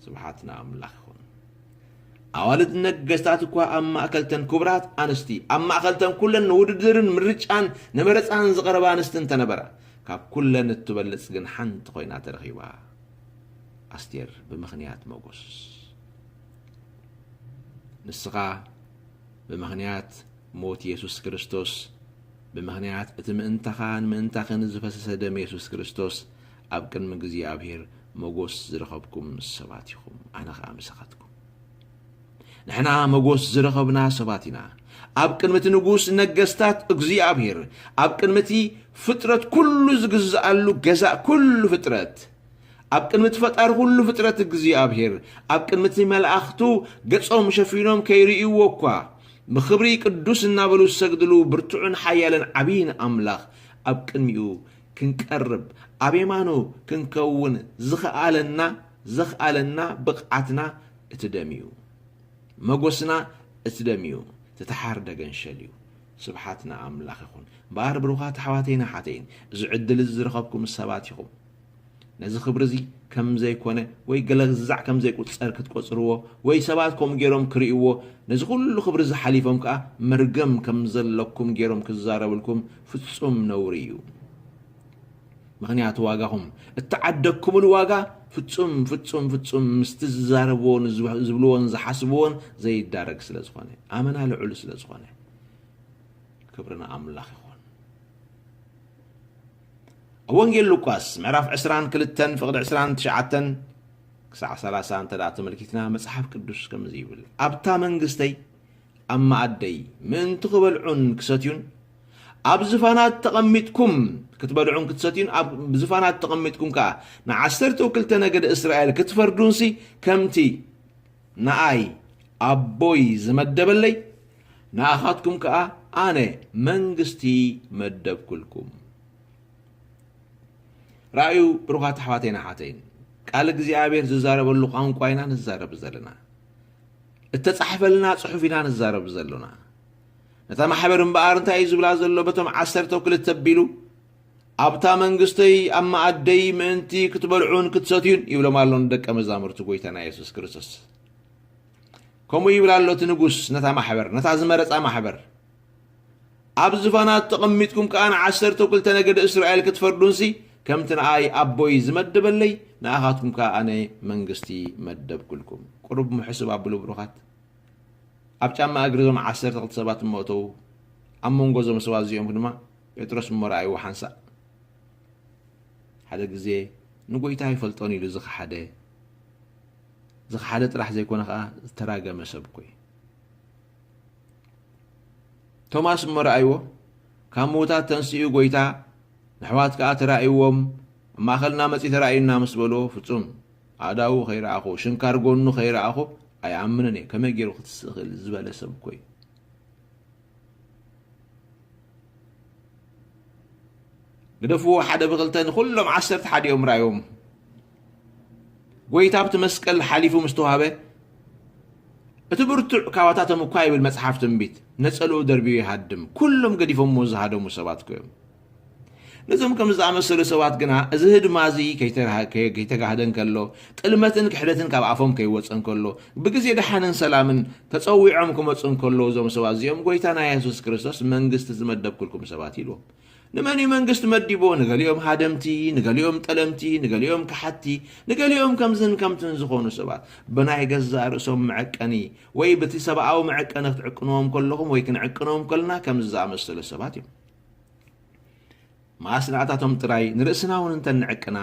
ስብሓት ንኣምላኽ ይኹን። ኣዋልድ ነገስታት እኳ ኣብ ማእከልተን ክቡራት ኣንስቲ፣ ኣብ ማእከልተን ኩለን ንውድድርን ምርጫን ንመረጻን ዝቐረባ ኣንስቲ እንተነበራ፣ ካብ ኩለን እትበልጽ ግን ሓንቲ ኮይና ተረኺባ። ኣስቴር ብምኽንያት መጎስ። ንስኻ ብምኽንያት ሞት የሱስ ክርስቶስ፣ ብምኽንያት እቲ ምእንታኻን ምእንታኽን ዝፈሰሰ ደም የሱስ ክርስቶስ፣ ኣብ ቅድሚ እግዚኣብሔር መጎስ ዝረኸብኩም ሰባት ኢኹም። ኣነ ኸኣ ምሳኻትኩም። ንሕና መጎስ ዝረኸብና ሰባት ኢና። ኣብ ቅድሚ እቲ ንጉስ ነገስታት እግዚኣብሔር፣ ኣብ ቅድሚ እቲ ፍጥረት ኩሉ ዝግዝኣሉ ገዛእ ኩሉ ፍጥረት፣ ኣብ ቅድሚ እቲ ፈጣሪ ኩሉ ፍጥረት እግዚኣብሔር፣ ኣብ ቅድሚ እቲ መላእኽቱ ገጾም ሸፊኖም ከይርእይዎ እኳ፣ ብኽብሪ ቅዱስ እናበሉ ዝሰግድሉ ብርቱዕን ሓያልን ዓብይን ኣምላኽ ኣብ ቅድሚኡ ክንቀርብ፣ ኣብ የማኑ ክንከውን ዝኸኣለና፣ ዘኽኣለና ብቕዓትና እቲ ደም እዩ። መጎስና እቲ ደም እዩ። እቲ ተሓርደ ገንሸል እዩ። ስብሓት ንኣምላኽ ይኹን። እምበኣር ብሩኻት ኣሕዋተይን ኣሓተይን፣ እዚ ዕድል እዚ ዝረኸብኩም ሰባት ኢኹም። ነዚ ክብሪ እዚ ከም ዘይኮነ ወይ ገለ ግዛዕ ከም ዘይቁጸር ክትቆጽርዎ ወይ ሰባት ከምኡ ገይሮም ክርእይዎ፣ ነዚ ኩሉ ክብሪ እዚ ሓሊፎም ከኣ መርገም ከም ዘለኩም ገይሮም ክዛረብልኩም ፍጹም ነውሪ እዩ። ምኽንያቱ ዋጋኹም እተዓደግኩምሉ ዋጋ ፍጹም፣ ፍጹም፣ ፍጹም ምስቲ ዝዛረብዎን ዝብ-፣ ዝብልዎን ዝሓስብዎን ዘይዳረግ ስለ ዝኾነ፣ ኣመና ልዑል ስለ ዝኾነ። ክብሪ ንኣምላኽ ይኹን። ኣብ ወንጌል ሉቃስ ምዕራፍ ዕስራን ክልተን ፍቕዲ ዕስራን ትሽዓተን ክሳዕ ሰላሳ እንተ ደኣ ተመልኪትና፣ መጽሓፍ ቅዱስ ከምዚ ይብል፣ "ኣብታ መንግስተይ ኣብ መኣደይ ምእንቲ ክበልዑን ክሰትዩን፣ ኣብ ዝፋናት ተቐሚጥኩም ክትበልዑን ክትሰትዩን፣ ኣብ ዝፋናት ተቐሚጥኩም ከኣ ንዓሰርተው ክልተ ነገድ እስራኤል ክትፈርዱንሲ፣ ከምቲ ንኣይ ኣቦይ ዝመደበለይ፣ ንኣኻትኩም ከኣ ኣነ መንግስቲ መደብኩልኩም።" ራእዩ ብሩኻት ኣሕዋተይን ኣሓተይን፣ ቃል እግዚኣብሔር ዝዛረበሉ ቋንቋ ኢና ንዛረብ ዘለና። እተጻሕፈልና ጽሑፍ ኢና ንዛረብ ዘሎና። ነታ ማሕበር እምበኣር እንታይ እዩ ዝብላ ዘሎ? በቶም ዓሰርተው ክልተ ኣቢሉ፣ "ኣብታ መንግስተይ ኣብ መኣደይ ምእንቲ ክትበልዑን ክትሰትዩን" ይብሎም ኣሎ ንደቀ መዛሙርቲ ጎይታና የሱስ ክርስቶስ። ከምኡ ይብል ኣሎ እቲ ንጉስ ነታ ማሕበር፣ ነታ ዝመረጻ ማሕበር። "ኣብ ዝፋናት ተቐሚጥኩም ከኣ ንዓሰርተው ክልተ ነገድ እስራኤል ክትፈርዱንሲ፣ ከምቲ ንኣይ ኣቦይ ዝመደበለይ፣ ንኣኻትኩም ከኣ ኣነ መንግስቲ መደብኩልኩም።" ቁሩብ ምሕሱብ ኣብሉ ብሩኻት። ኣብ ጫማ እግሪ እዞም ዓሰርተ ክልተ ሰባት እሞ እተዉ። ኣብ መንጎ እዞም ሰባት እዚኦም ድማ ጴጥሮስ እሞ ረኣይዎ ሓንሳእ። ሓደ ግዜ ንጎይታ ኣይፈልጦን ኢሉ ዝኸሓደ፣ ዝኸሓደ ጥራሕ ዘይኮነ ከኣ ዝተራገመ ሰብ እኮ እዩ። ቶማስ እሞ ረኣይዎ፣ ካብ ምዉታት ተንሲኡ ጎይታ፣ ንኣሕዋት ከኣ ተራእይዎም፣ ኣብ ማእከልና መጺኡ ተራእዩና ምስ በልዎ፣ ፍጹም ኣእዳዉ ከይረኣኹ፣ ሽንካር ጎኑ ከይረኣኹ ኣይኣምንን እየ፣ ከመይ ገይሩ ክትስእ ይኽእል ዝበለ ሰብ እኮ እዩ። ግደፍዎ፣ ሓደ ብኽልተ ንኹሎም ዓሰርተ ሓደ እዮም ራእዮም። ጎይታ ኣብቲ መስቀል ሓሊፉ ምስ ተዋህበ፣ እቲ ብርቱዕ ካባታቶም እኳ ይብል መጽሓፍ ትንቢት፣ ነጸልኡ ደርቢዩ ይሃድም። ኩሎም ገዲፎምዎ ዝሃደሙ ሰባት እኮ እዮም። ነዞም ከም ዝኣመሰሉ ሰባት ግና፣ እዚ ህድማ እዚ ከይተራ-፣ ከይ-፣ ከይተጋህደ እንከሎ፣ ጥልመትን ክሕደትን ካብ ኣፎም ከይወጸ እንከሎ፣ ብግዜ ደሓንን ሰላምን ተጸዊዖም ክመጹ እንከሎ፣ እዞም ሰባት እዚኦም፣ "ጎይታና የሱስ ክርስቶስ፣ መንግስቲ ዝመደብኩልኩም ሰባት" ኢልዎም። ንመን እዩ መንግስቲ መዲቦ? ንገሊኦም ሃደምቲ፣ ንገሊኦም ጠለምቲ፣ ንገሊኦም ከሓድቲ፣ ንገሊኦም ከምዝን ከምትን ዝኾኑ ሰባት። ብናይ ገዛእ ርእሶም መዐቀኒ ወይ በቲ ሰብኣዊ መዐቀኒ ክትዕቅንዎም ከለኹም ወይ ክንዕቅንዎም ከለና ከምዚ ዝኣመሰሉ ሰባት እዮም። መኣስ ንኣታቶም ጥራይ ንርእስና እውን እንተ ንዕቅና፣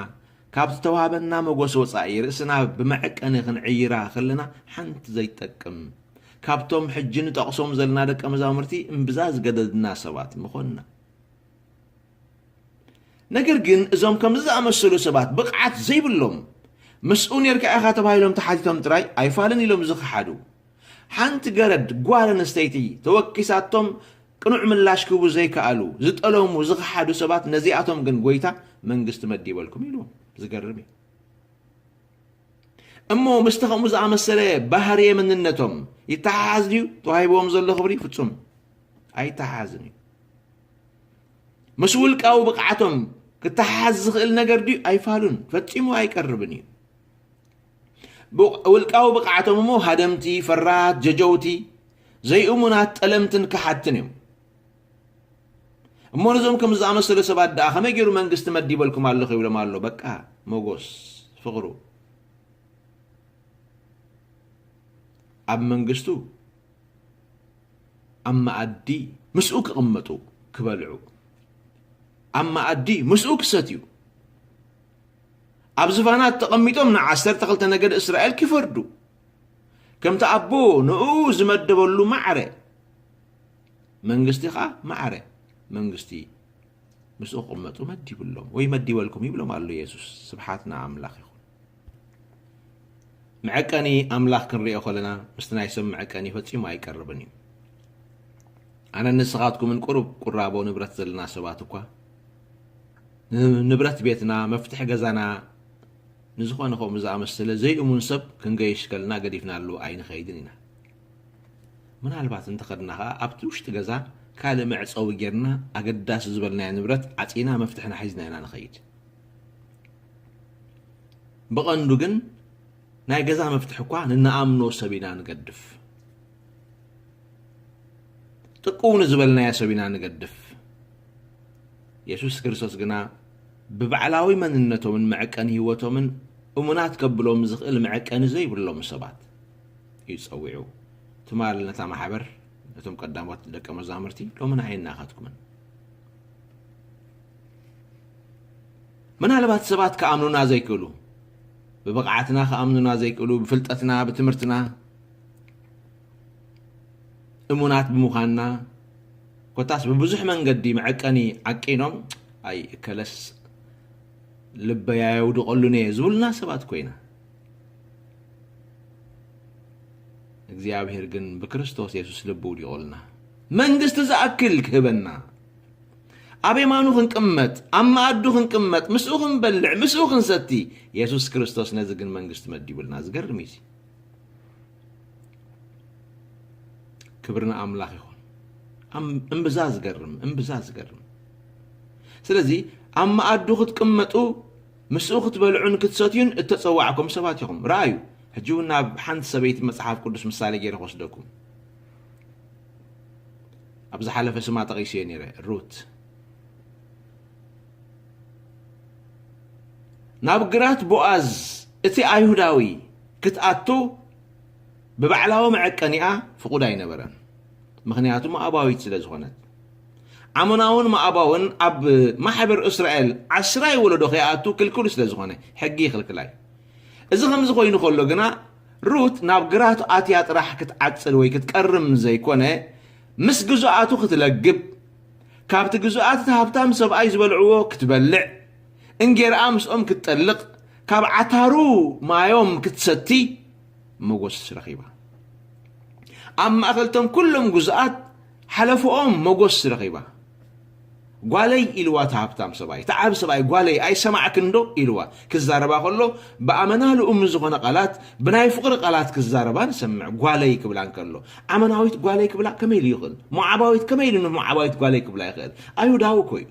ካብ ዝተዋህበና መጎስ ወጻኢ ርእስና ብመዐቀኒ ክንዕይራ ከለና ሓንቲ ዘይትጠቅም፣ ካብቶም ሕጂ ንጠቕሶም ዘለና ደቀ መዛሙርቲ እምብዛ ዝገደድና ሰባት ምኾንና። ነገር ግን እዞም ከምዚ ዝኣመሰሉ ሰባት ብቕዓት ዘይብሎም፣ "ምስኡ ኔርካ ኢኻ?" ተባሂሎም ተሓቲቶም ጥራይ ኣይፋልን ኢሎም ዝኸሓዱ፣ ሓንቲ ገረድ ጓል ኣንስተይቲ ተወኪሳቶም ቅኑዕ ምላሽ ክህቡ ዘይከኣሉ፣ ዝጠለሙ፣ ዝኸሓዱ ሰባት፣ ነዚኣቶም ግን ጎይታ መንግስቲ መዲበልኩም ኢልዎም። ዝገርም እዩ። እሞ ምስቲ ከምኡ ዝኣመሰለ ባህርየ መንነቶም ይተሓሓዝ ድዩ ተዋሂብዎም ዘሎ ክብሪ? ፍጹም ኣይተሓሓዝን እዩ። ምስ ውልቃዊ ብቕዓቶም ክተሓሓዝ ዝኽእል ነገር ድዩ? ኣይፋሉን፣ ፈጺሙ ኣይቀርብን እዩ። ብቕ-፣ ውልቃዊ ብቕዓቶም እሞ ሃደምቲ፣ ፈራሃት፣ ጀጀውቲ፣ ዘይእሙናት፣ ጠለምትን ከሓድትን እዮም። እሞ ነዞም ከም ዝኣመሰለ ሰባት ደኣ ከመይ ገይሩ መንግስቲ መዲበልኩም ኣለኹ ይብሎም ኣሎ? በቃ፣ መጎስ፣ ፍቕሩ፣ ኣብ መንግስቱ፣ ኣብ መኣዲ ምስኡ ክቕመጡ፣ ክበልዑ፣ ኣብ መኣዲ ምስኡ ክሰትዩ፣ ኣብ ዝፋናት ተቐሚጦም ንዓሰርተ ክልተ ነገድ እስራኤል ክፈርዱ፣ ከምቲ ኣቦ ንኡ ዝመደበሉ ማዕረ፣ መንግስቲ ኸኣ ማዕረ መንግስቲ ምስኡ ክቕመጡ መዲብሎም ወይ መዲበልኩም ይብሎም ኣሎ የሱስ። ስብሓት ንኣምላኽ ይኹን። መዐቀኒ ኣምላኽ ክንሪኦ ከለና ምስቲ ናይ ሰብ መዐቀኒ ፈጺሙ ኣይቀርብን እዩ። ኣነን ንስኻትኩምን ቁሩብ ቁራቦ ንብረት ዘለና ሰባት እኳ፣ ን-፣ ንብረት ቤትና፣ መፍትሒ ገዛና፣ ንዝኾነ ከምኡ ዝኣመሰለ ዘይእሙን ሰብ ክንገይሽ ከለና ገዲፍናሉ ኣይንኸይድን ኢና። ምናልባት እንተኸድና ኸኣ ኣብቲ ውሽጢ ገዛ ካልእ መዕጸዊ ጌርና ኣገዳሲ ዝበልናዮ ንብረት ዓጺና መፍትሕና ሒዝና ኢና ንኸይድ። ብቐንዱ ግን ናይ ገዛ መፍትሒ እኳ ንንኣምኖ ሰብ ኢና ንገድፍ። ጥቅው ንዝበልናዮ ሰብ ኢና ንገድፍ። የሱስ ክርስቶስ ግና ብባዕላዊ መንነቶምን መዐቀኒ ህይወቶምን እሙናት ከብሎም ዝኽእል መዐቀኒ ዘይብሎም ሰባት እዩ ጸዊዑ። ትማል ነታ ማሕበር፣ ነቶም ቀዳሞት ደቀ መዛሙርቲ፣ ሎሚ ንዓይን ንኣኻትኩምን። ምናልባት ሰባት ክኣምኑና ዘይክእሉ፣ ብብቕዓትና ክኣምኑና ዘይክእሉ፣ ብፍልጠትና፣ ብትምህርትና፣ እሙናት ብምዃንና፣ ኮታስ ብብዙሕ መንገዲ መዐቀኒ ዓቂኖም፣ ኣይ እከለስ ልበይ ኣየውድቐሉን እየ ዝብሉና ሰባት ኮይና፣ እግዚኣብሔር ግን ብክርስቶስ የሱስ ልቡ ውዲቖልና መንግስቲ ዝኣክል ክህበና፣ ኣብ የማኑ ክንቅመጥ፣ ኣብ መኣዱ ክንቅመጥ፣ ምስኡ ክንበልዕ፣ ምስኡ ክንሰቲ፣ የሱስ ክርስቶስ ነዚ ግን መንግስቲ መዲቡልና። ዝገርም እዩ። ክብሪ ንኣምላኽ ይኹን። እምብዛ ዝገርም፣ እምብዛ ዝገርም። ስለዚ ኣብ መኣዱ ክትቅመጡ፣ ምስኡ ክትበልዑን ክትሰትዩን እተጸዋዕኩም ሰባት ኢኹም። ረኣዩ፣ ሕጂ እውን ናብ ሓንቲ ሰበይቲ መጽሓፍ ቅዱስ ምሳሌ ገይረ ክወስደኩም። ኣብ ዝሓለፈ ስማ ጠቒሰዮ ነይረ፣ ሩት። ናብ ግራት ቦኣዝ እቲ ኣይሁዳዊ ክትኣቱ ብባዕላዊ መዐቀኒኣ ፍቑድ ኣይነበረን። ምኽንያቱ መኣባዊት ስለ ዝኾነት። ዓሞናውን መኣባውን ኣብ ማሕበር እስራኤል ዓስራይ ወለዶ ከይኣቱ ክልክሉ ስለ ዝኾነ፣ ሕጊ ይኽልክላ እዩ። እዚ ከምዚ ኮይኑ ከሎ ግና፣ ሩት ናብ ግራቱ ኣትያ ጥራሕ ክትዓጽድ ወይ ክትቀርም ዘይኮነ፣ ምስ ግዙኣቱ ክትለግብ፣ ካብቲ ግዙኣት እቲ ሃብታም ሰብኣይ ዝበልዕዎ ክትበልዕ፣ እንጌርኣ ምስኦም ክትጠልቕ፣ ካብ ዓታሩ ማዮም ክትሰቲ መጎስ ረኺባ። ኣብ ማእከልቶም ኩሎም ግዙኣት ሓለፍኦም መጎስ ረኺባ። "ጓለይ" ኢልዋ እቲ ሃብታም ሰብኣይ፣ እቲ ዓቢ ሰብኣይ፣ "ጓለይ ኣይሰማዕክን ዶ?" ኢልዋ። ክዛረባ ከሎ ብኣመና ልኡም ዝኾነ ቃላት፣ ብናይ ፍቕሪ ቃላት ክዛረባ ንሰምዕ። "ጓለይ" ክብላ እንከሎ፣ ዓመናዊት "ጓለይ" ክብላ ከመይ ኢሉ ይኽእል? ሞዓባዊት ከመይ ኢሉ ንሞዓባዊት "ጓለይ" ክብላ ይኽእል? ኣይሁዳዊ እኮ እዩ።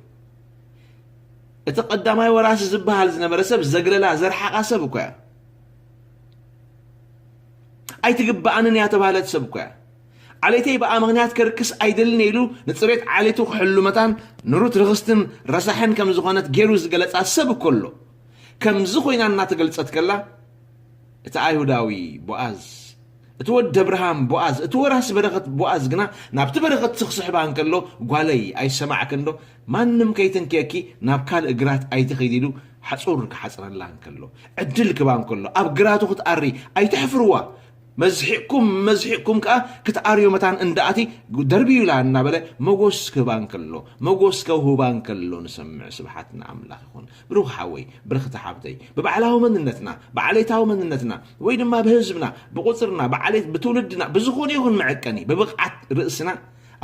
እቲ ቀዳማይ ወራሲ ዝበሃል ዝነበረ ሰብ ዘግለላ፣ ዘርሓቓ ሰብ እኮ እያ። "ኣይትግብኣንን እያ" ተባህለት ሰብ እኮ እያ። "ዓሌተይ ብኣ ምኽንያት ከርክስ ኣይደልን" ኢሉ ንጽሬት ዓሌቱ ክሕሉ መታን ንሩት ርኽስትን ረሳሕን ከም ዝኾነት ገይሩ ዝገለጻ ሰብ እኮ ኣሎ። ከምዚ ኮይና እናተገልጸት ከላ፣ እቲ ኣይሁዳዊ ቦኣዝ፣ እቲ ወዲ ኣብርሃም ቦኣዝ፣ እቲ ወራሲ በረኸት ቦኣዝ ግና ናብቲ በረኸት ክስሕባ እንከሎ፣ "ጓለይ ኣይሰማዕክን ዶ? ማንም ከይትንክየኪ ናብ ካልእ ግራት ኣይትኺድ" ኢሉ ሓጹር ክሓጽረላ እንከሎ፣ ዕድል ክባ እንከሎ፣ ኣብ ግራቱ ክትኣሪ ኣይተሕፍርዋ። መዝሒቕኩም፣ መዝሒቕኩም ከኣ ክትኣርዮ መታን እንዳኣቲ ደርብዩላ እናበለ መጎስ ክህባ እንከሎ፣ መጎስ ከውህባ እንከሎ ንሰምዕ። ስብሓት ንኣምላኽ ይኹን። ብሩኽ ሓወይ፣ ብርኽቲ ሓብተይ፣ ብባዕላዊ መንነትና፣ ብዓሌታዊ መንነትና፣ ወይ ድማ ብህዝብና፣ ብቁጽርና፣ ብዓሌት፣ ብትውልድና፣ ብዝኾነ ይኹን መዐቀኒ፣ ብብቕዓት ርእስና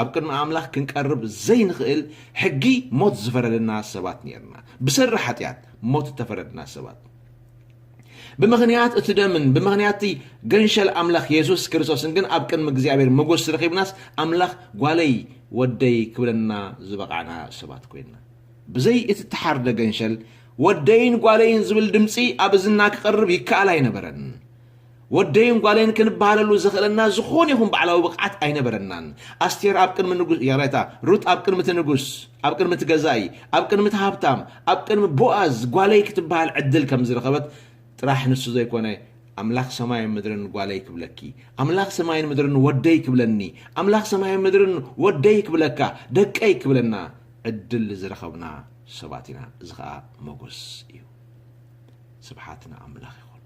ኣብ ቅድሚ ኣምላኽ ክንቀርብ ዘይንኽእል ሕጊ ሞት ዝፈረደና ሰባት ነርና። ብሰሪ ሓጢኣት ሞት እተፈረድና ሰባት። ብምኽንያት እቲ ደምን ብምኽንያት እቲ ገንሸል ኣምላኽ የሱስ ክርስቶስን ግን ኣብ ቅድሚ እግዚኣብሔር መጎስ ረኺብናስ፣ ኣምላኽ "ጓለይ፣ ወደይ" ክብለና ዝበቓዕና ሰባት ኮይንና። ብዘይ እቲ እተሓርደ ገንሸል፣ "ወደይን ጓለይን" ዝብል ድምጺ ኣብ እዝንና ክቐርብ ይከኣል ኣይነበረን። "ወደይን ጓለይን" ክንበሃለሉ ዘኽእለና ዝኾነ ይኹን ባዕላዊ ብቕዓት ኣይነበረናን። ኣስቴር ኣብ ቅድሚ ንጉስ፣ ይቕሬታ፣ ሩት ኣብ ቅድሚ እቲ ንጉስ፣ ኣብ ቅድሚ እቲ ገዛኢ፣ ኣብ ቅድሚ እቲ ሃብታም፣ ኣብ ቅድሚ ቦኣዝ "ጓለይ" ክትበሃል ዕድል ከም ዝረኸበት ጥራሕ ንሱ ዘይኮነ፣ "ኣምላኽ ሰማይን ምድርን ጓለይ ክብለኪ፣ ኣምላኽ ሰማይን ምድርን ወደይ ክብለኒ፣ ኣምላኽ ሰማይን ምድርን ወደይ ክብለካ፣ ደቀይ ክብለና" ዕድል ዝረኸብና ሰባት ኢና። እዚ ኸኣ መጎስ እዩ። ስብሓት ንኣምላኽ ይኹን።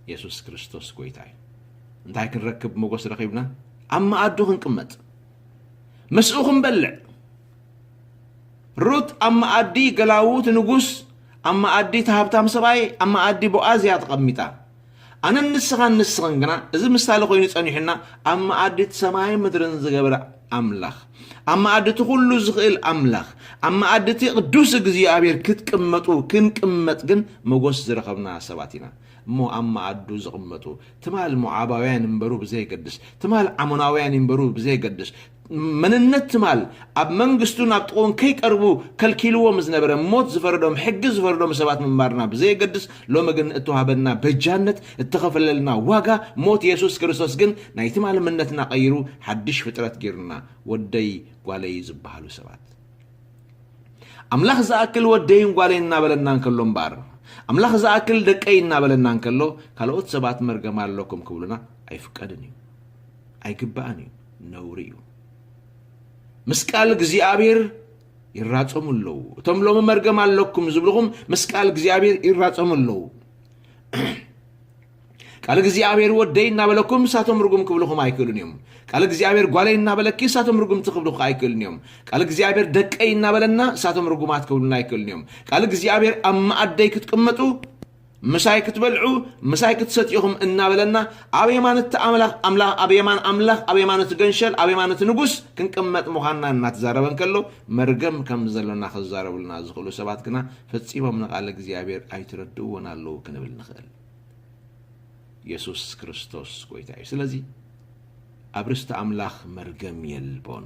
የሱስ ክርስቶስ ጐይታ እዩ። እንታይ ክንረክብ መጎስ ረኺብና? ኣብ መኣዱ ክንቅመጥ፣ ምስኡ ክንበልዕ። ሩት ኣብ መኣዲ ገላዉ እቲ ንጉስ፣ ኣብ መኣዲ እቲ ሃብታም ሰብኣይ፣ ኣብ መኣዲ ቦኣዝ እያ ተቐሚጣ። ኣነን ንስኻን ንስኽን ግና፣ እዚ ምሳሌ ኮይኑ ጸኒሑና፣ ኣብ መኣዲ እቲ ሰማይን ምድርን ዝገበረ ኣምላኽ፣ ኣብ መኣዲ እቲ ኩሉ ዝኽእል ኣምላኽ፣ ኣብ መኣዲ እቲ ቅዱስ እግዚኣብሔር ክትቅመጡ፣ ክንቅመጥ ግን መጎስ ዝረኸብና ሰባት ኢና። እሞ ኣብ መኣዱ ዝቕመጡ፣ ትማል ሞዓባውያን ይንበሩ ብዘየገድስ፣ ትማል ዓሞናውያን ይንበሩ ብዘየገድስ፣ መንነት ትማል ኣብ መንግስቱ ናብ ጥቕኡ ከይቀርቡ ከልኪልዎም ዝነበረ፣ ሞት ዝፈረዶም፣ ሕጊ ዝፈረዶም ሰባት ምንባርና ብዘየገድስ፣ ሎሚ ግን እተዋህበና በጃነት፣ እተኸፈለልና ዋጋ፣ ሞት የሱስ ክርስቶስ ግን ናይ ትማል መንነትና ቀይሩ ሓድሽ ፍጥረት ገይሩና፣ ወደይ ጓለይ ዝበሃሉ ሰባት። ኣምላኽ ዝኣክል ወደይን ጓለይን እናበለና እንከሎ እምበኣር፣ ኣምላኽ ዝኣክል ደቀይ እናበለና እንከሎ፣ ካልኦት ሰባት መርገም ኣለኩም ክብሉና ኣይፍቀድን እዩ፣ ኣይግባእን እዩ፣ ነውሪ እዩ። ምስ ቃል እግዚኣብሔር ይራጸሙ ኣለዉ። እቶም ሎሚ መርገም ኣለኩም ዝብልኹም ምስ ቃል እግዚኣብሔር ይራጸሙ ኣለዉ። ቃል እግዚኣብሔር ወደይ እናበለኩም ንሳቶም ርጉም ክብልኹም ኣይክእሉን እዮም። ቃል እግዚኣብሔር ጓለይ እናበለኪ ንሳቶም ርጉምቲ ክብልኹ ኣይክእሉን እዮም። ቃል እግዚኣብሔር ደቀይ እናበለና ንሳቶም ርጉማት ክብሉና ኣይክእሉን እዮም። ቃል እግዚኣብሔር ኣብ መኣደይ ክትቅመጡ ምሳይ ክትበልዑ ምሳይ ክትሰትዩኹም እናበለና ኣብ የማን እቲ ኣምላኽ ኣምላኽ ኣብ የማን ኣምላኽ ኣብ የማን እቲ ገንሸል ኣብ የማን እቲ ንጉስ ክንቅመጥ ምዃንና እናተዛረበ እንከሎ መርገም ከም ዘሎና ክዛረቡልና ዝኽእሉ ሰባት ግና ፈጺሞም ንቓል እግዚኣብሔር ኣይትረድእዎን ኣለዉ ክንብል ንኽእል። የሱስ ክርስቶስ ጎይታ እዩ። ስለዚ ኣብ ርስቲ ኣምላኽ መርገም የልቦን።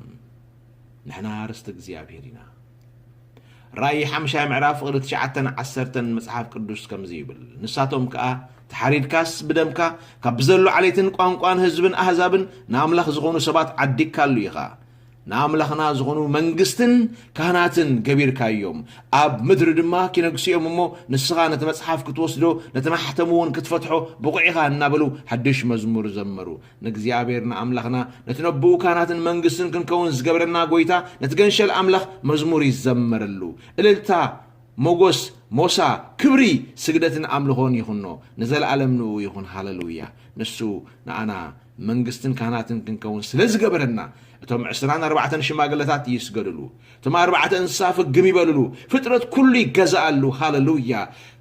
ንሕና ርስቲ እግዚኣብሔር ኢና። ራእይ ሓምሻይ ምዕራፍ ፍቕዲ ትሽዓተን ዓሰርተን መጽሓፍ ቅዱስ ከምዚ ይብል፣ ንሳቶም ከኣ ተሓሪድካስ ብደምካ ካብ ብዘሎ ዓሌትን ቋንቋን ህዝብን ኣህዛብን ንኣምላኽ ዝኾኑ ሰባት ዓዲግካሉ ኢኻ። ንኣምላኽና ዝኾኑ መንግስትን ካህናትን ገቢርካዮም፣ ኣብ ምድሪ ድማ ኪነግሱ እዮም እሞ ንስኻ ነቲ መጽሓፍ ክትወስዶ ነቲ ማሕተሙ እውን ክትፈትሖ ብቑዕ ኢኻ እናበሉ ሓድሽ መዝሙር ዘመሩ። ንእግዚኣብሔር ንኣምላኽና ነቲ ነብኡ ካህናትን መንግስትን ክንከውን ዝገበረና ጎይታ ነቲ ገንሸል ኣምላኽ መዝሙር ይዘመረሉ። እልልታ፣ ሞጎስ፣ ሞሳ፣ ክብሪ፣ ስግደትን ኣምልኾን ይኹኖ፣ ንዘለኣለም ንኡ ይኹን። ሃለሉያ። ንሱ ንኣና መንግስትን ካህናትን ክንከውን ስለ ዝገበረና እቶም ዕስራን ኣርባዕተን ሽማግለታት ይስገድሉ። እቶም ኣርባዕተ እንስሳ ፍግም ይበልሉ። ፍጥረት ኩሉ ይገዛኣሉ። ሃለሉያ።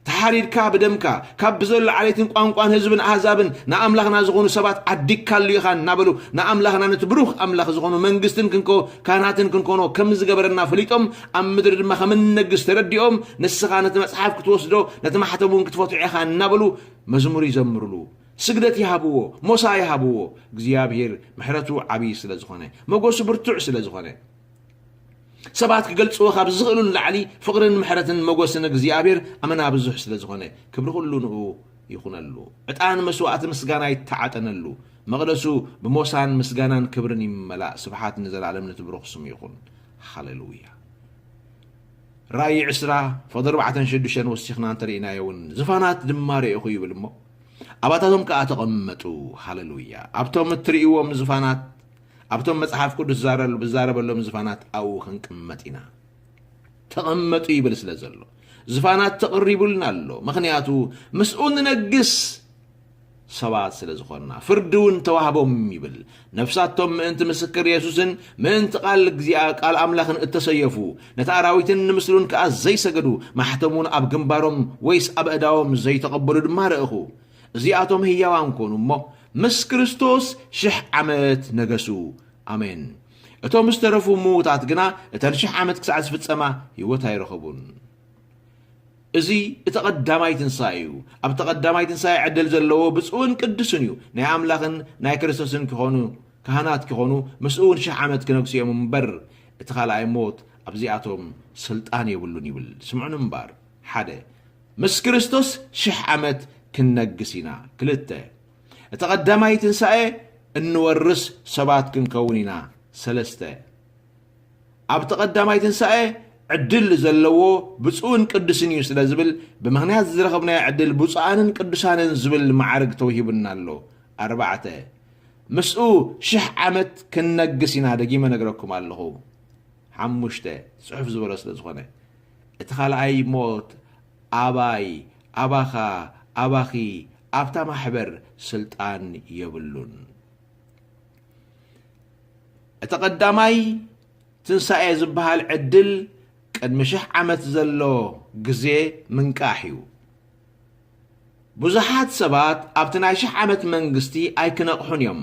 ተሓሪድካ ብደምካ ካብ ብዘሎ ዓሌትን ቋንቋን ህዝብን ኣህዛብን ንኣምላኽና ዝኾኑ ሰባት ዓዲግካሉ ኢኻ እናበሉ ንኣምላኽና ነቲ ብሩኽ ኣምላኽ ዝኾኑ መንግስትን ክንኮ ካህናትን ክንኮኖ ከም ዝገበረና ፈሊጦም ኣብ ምድሪ ድማ ከም እንነግስ ተረዲኦም ንስኻ ነቲ መጽሓፍ ክትወስዶ ነቲ ማሕተም እውን ክትፈትሖ ኢኻ እናበሉ መዝሙር ይዘምርሉ። ስግደት ይሃብዎ፣ ሞሳ ይሃብዎ። እግዚኣብሔር ምሕረቱ ዓብዪ ስለ ዝኾነ፣ መጎሱ ብርቱዕ ስለ ዝኾነ፣ ሰባት ክገልጽዎ ካብ ዝኽእሉ ንላዕሊ ፍቕርን ምሕረትን መጎስን እግዚኣብሔር ኣመና ብዙሕ ስለ ዝኾነ፣ ክብሪ ኩሉ ንኡ ይኹነሉ። ዕጣን መስዋእቲ ምስጋና ይተዓጠነሉ። መቕደሱ ብሞሳን ምስጋናን ክብርን ይመላእ። ስብሓት ንዘለኣለም ነቲ ብሩኽ ስሙ ይኹን። ሃሌሉያ። ራእይ ዕስራ ፍቕዲ ኣርባዕተን ሽዱሽተን ወሲኽና እንተርኢናዮ እውን ዝፋናት ድማ ርኢኹ ይብል እሞ ኣባታቶም ከኣ ተቐመጡ። ሃሌሉያ። ኣብቶም እትርእይዎም ዝፋናት ኣብቶም መጽሓፍ ቅዱስ ዝዛረሉ- ዝዛረበሎም ዝፋናት ኣብኡ ክንቅመጥ ኢና። ተቐመጡ ይብል ስለ ዘሎ ዝፋናት ተቐሪቡልና ኣሎ። ምኽንያቱ ምስኡ ንነግስ ሰባት ስለ ዝኾንና ፍርዲ እውን ተዋህቦም ይብል። ነፍሳቶም ምእንቲ ምስክር የሱስን ምእንቲ ቃል እግዚኣብ ቃል ኣምላኽን እተሰየፉ ነቲ ኣራዊትን ንምስሉን ከኣ ዘይሰገዱ ማሕተሙን ኣብ ግንባሮም ወይስ ኣብ ኣእዳዎም ዘይተቐበሉ ድማ ረእኹ። እዚኣቶም ህያዋን ኮኑ እሞ ምስ ክርስቶስ ሽሕ ዓመት ነገሱ። ኣሜን። እቶም ዝተረፉ ምዉታት ግና እተን ሽሕ ዓመት ክሳዕ ዝፍጸማ ህይወት ኣይረኸቡን። እዚ እቲ ቀዳማይ ትንሳኤ እዩ። ኣብቲ ቀዳማይ ትንሳኤ ዕድል ዘለዎ ብፁዕን ቅዱስን እዩ። ናይ ኣምላኽን ናይ ክርስቶስን ክኾኑ ካህናት ክኾኑ ምስኡ እውን ሽሕ ዓመት ክነግሱ እዮም እምበር እቲ ካልኣይ ሞት ኣብዚኣቶም ስልጣን የብሉን ይብል። ስምዑን እምባር ሓደ ምስ ክርስቶስ ሽሕ ዓመት ክንነግስ ኢና። ክልተ እቲ ቀዳማይ ትንሳኤ እንወርስ ሰባት ክንከውን ኢና። ሰለስተ ኣብቲ ቀዳማይ ትንሳኤ ዕድል ዘለዎ ብፁዕን ቅዱስን እዩ ስለ ዝብል ብምኽንያት ዝረኸብናዮ ዕድል ብፁዓንን ቅዱሳንን ዝብል መዓርግ ተውሂቡና ኣሎ። ኣርባዕተ ምስኡ ሽሕ ዓመት ክንነግስ ኢና። ደጊመ ነግረኩም ኣለኹ። ሓሙሽተ ጽሑፍ ዝበሎ ስለ ዝኾነ እቲ ካልኣይ ሞት ኣባይ ኣባኻ ኣባኺ ኣብታ ማሕበር ስልጣን የብሉን። እቲ ቀዳማይ ትንሳኤ ዝበሃል ዕድል ቅድሚ ሽሕ ዓመት ዘሎ ግዜ ምንቃሕ እዩ። ብዙሓት ሰባት ኣብቲ ናይ ሽሕ ዓመት መንግስቲ ኣይክነቕሑን እዮም።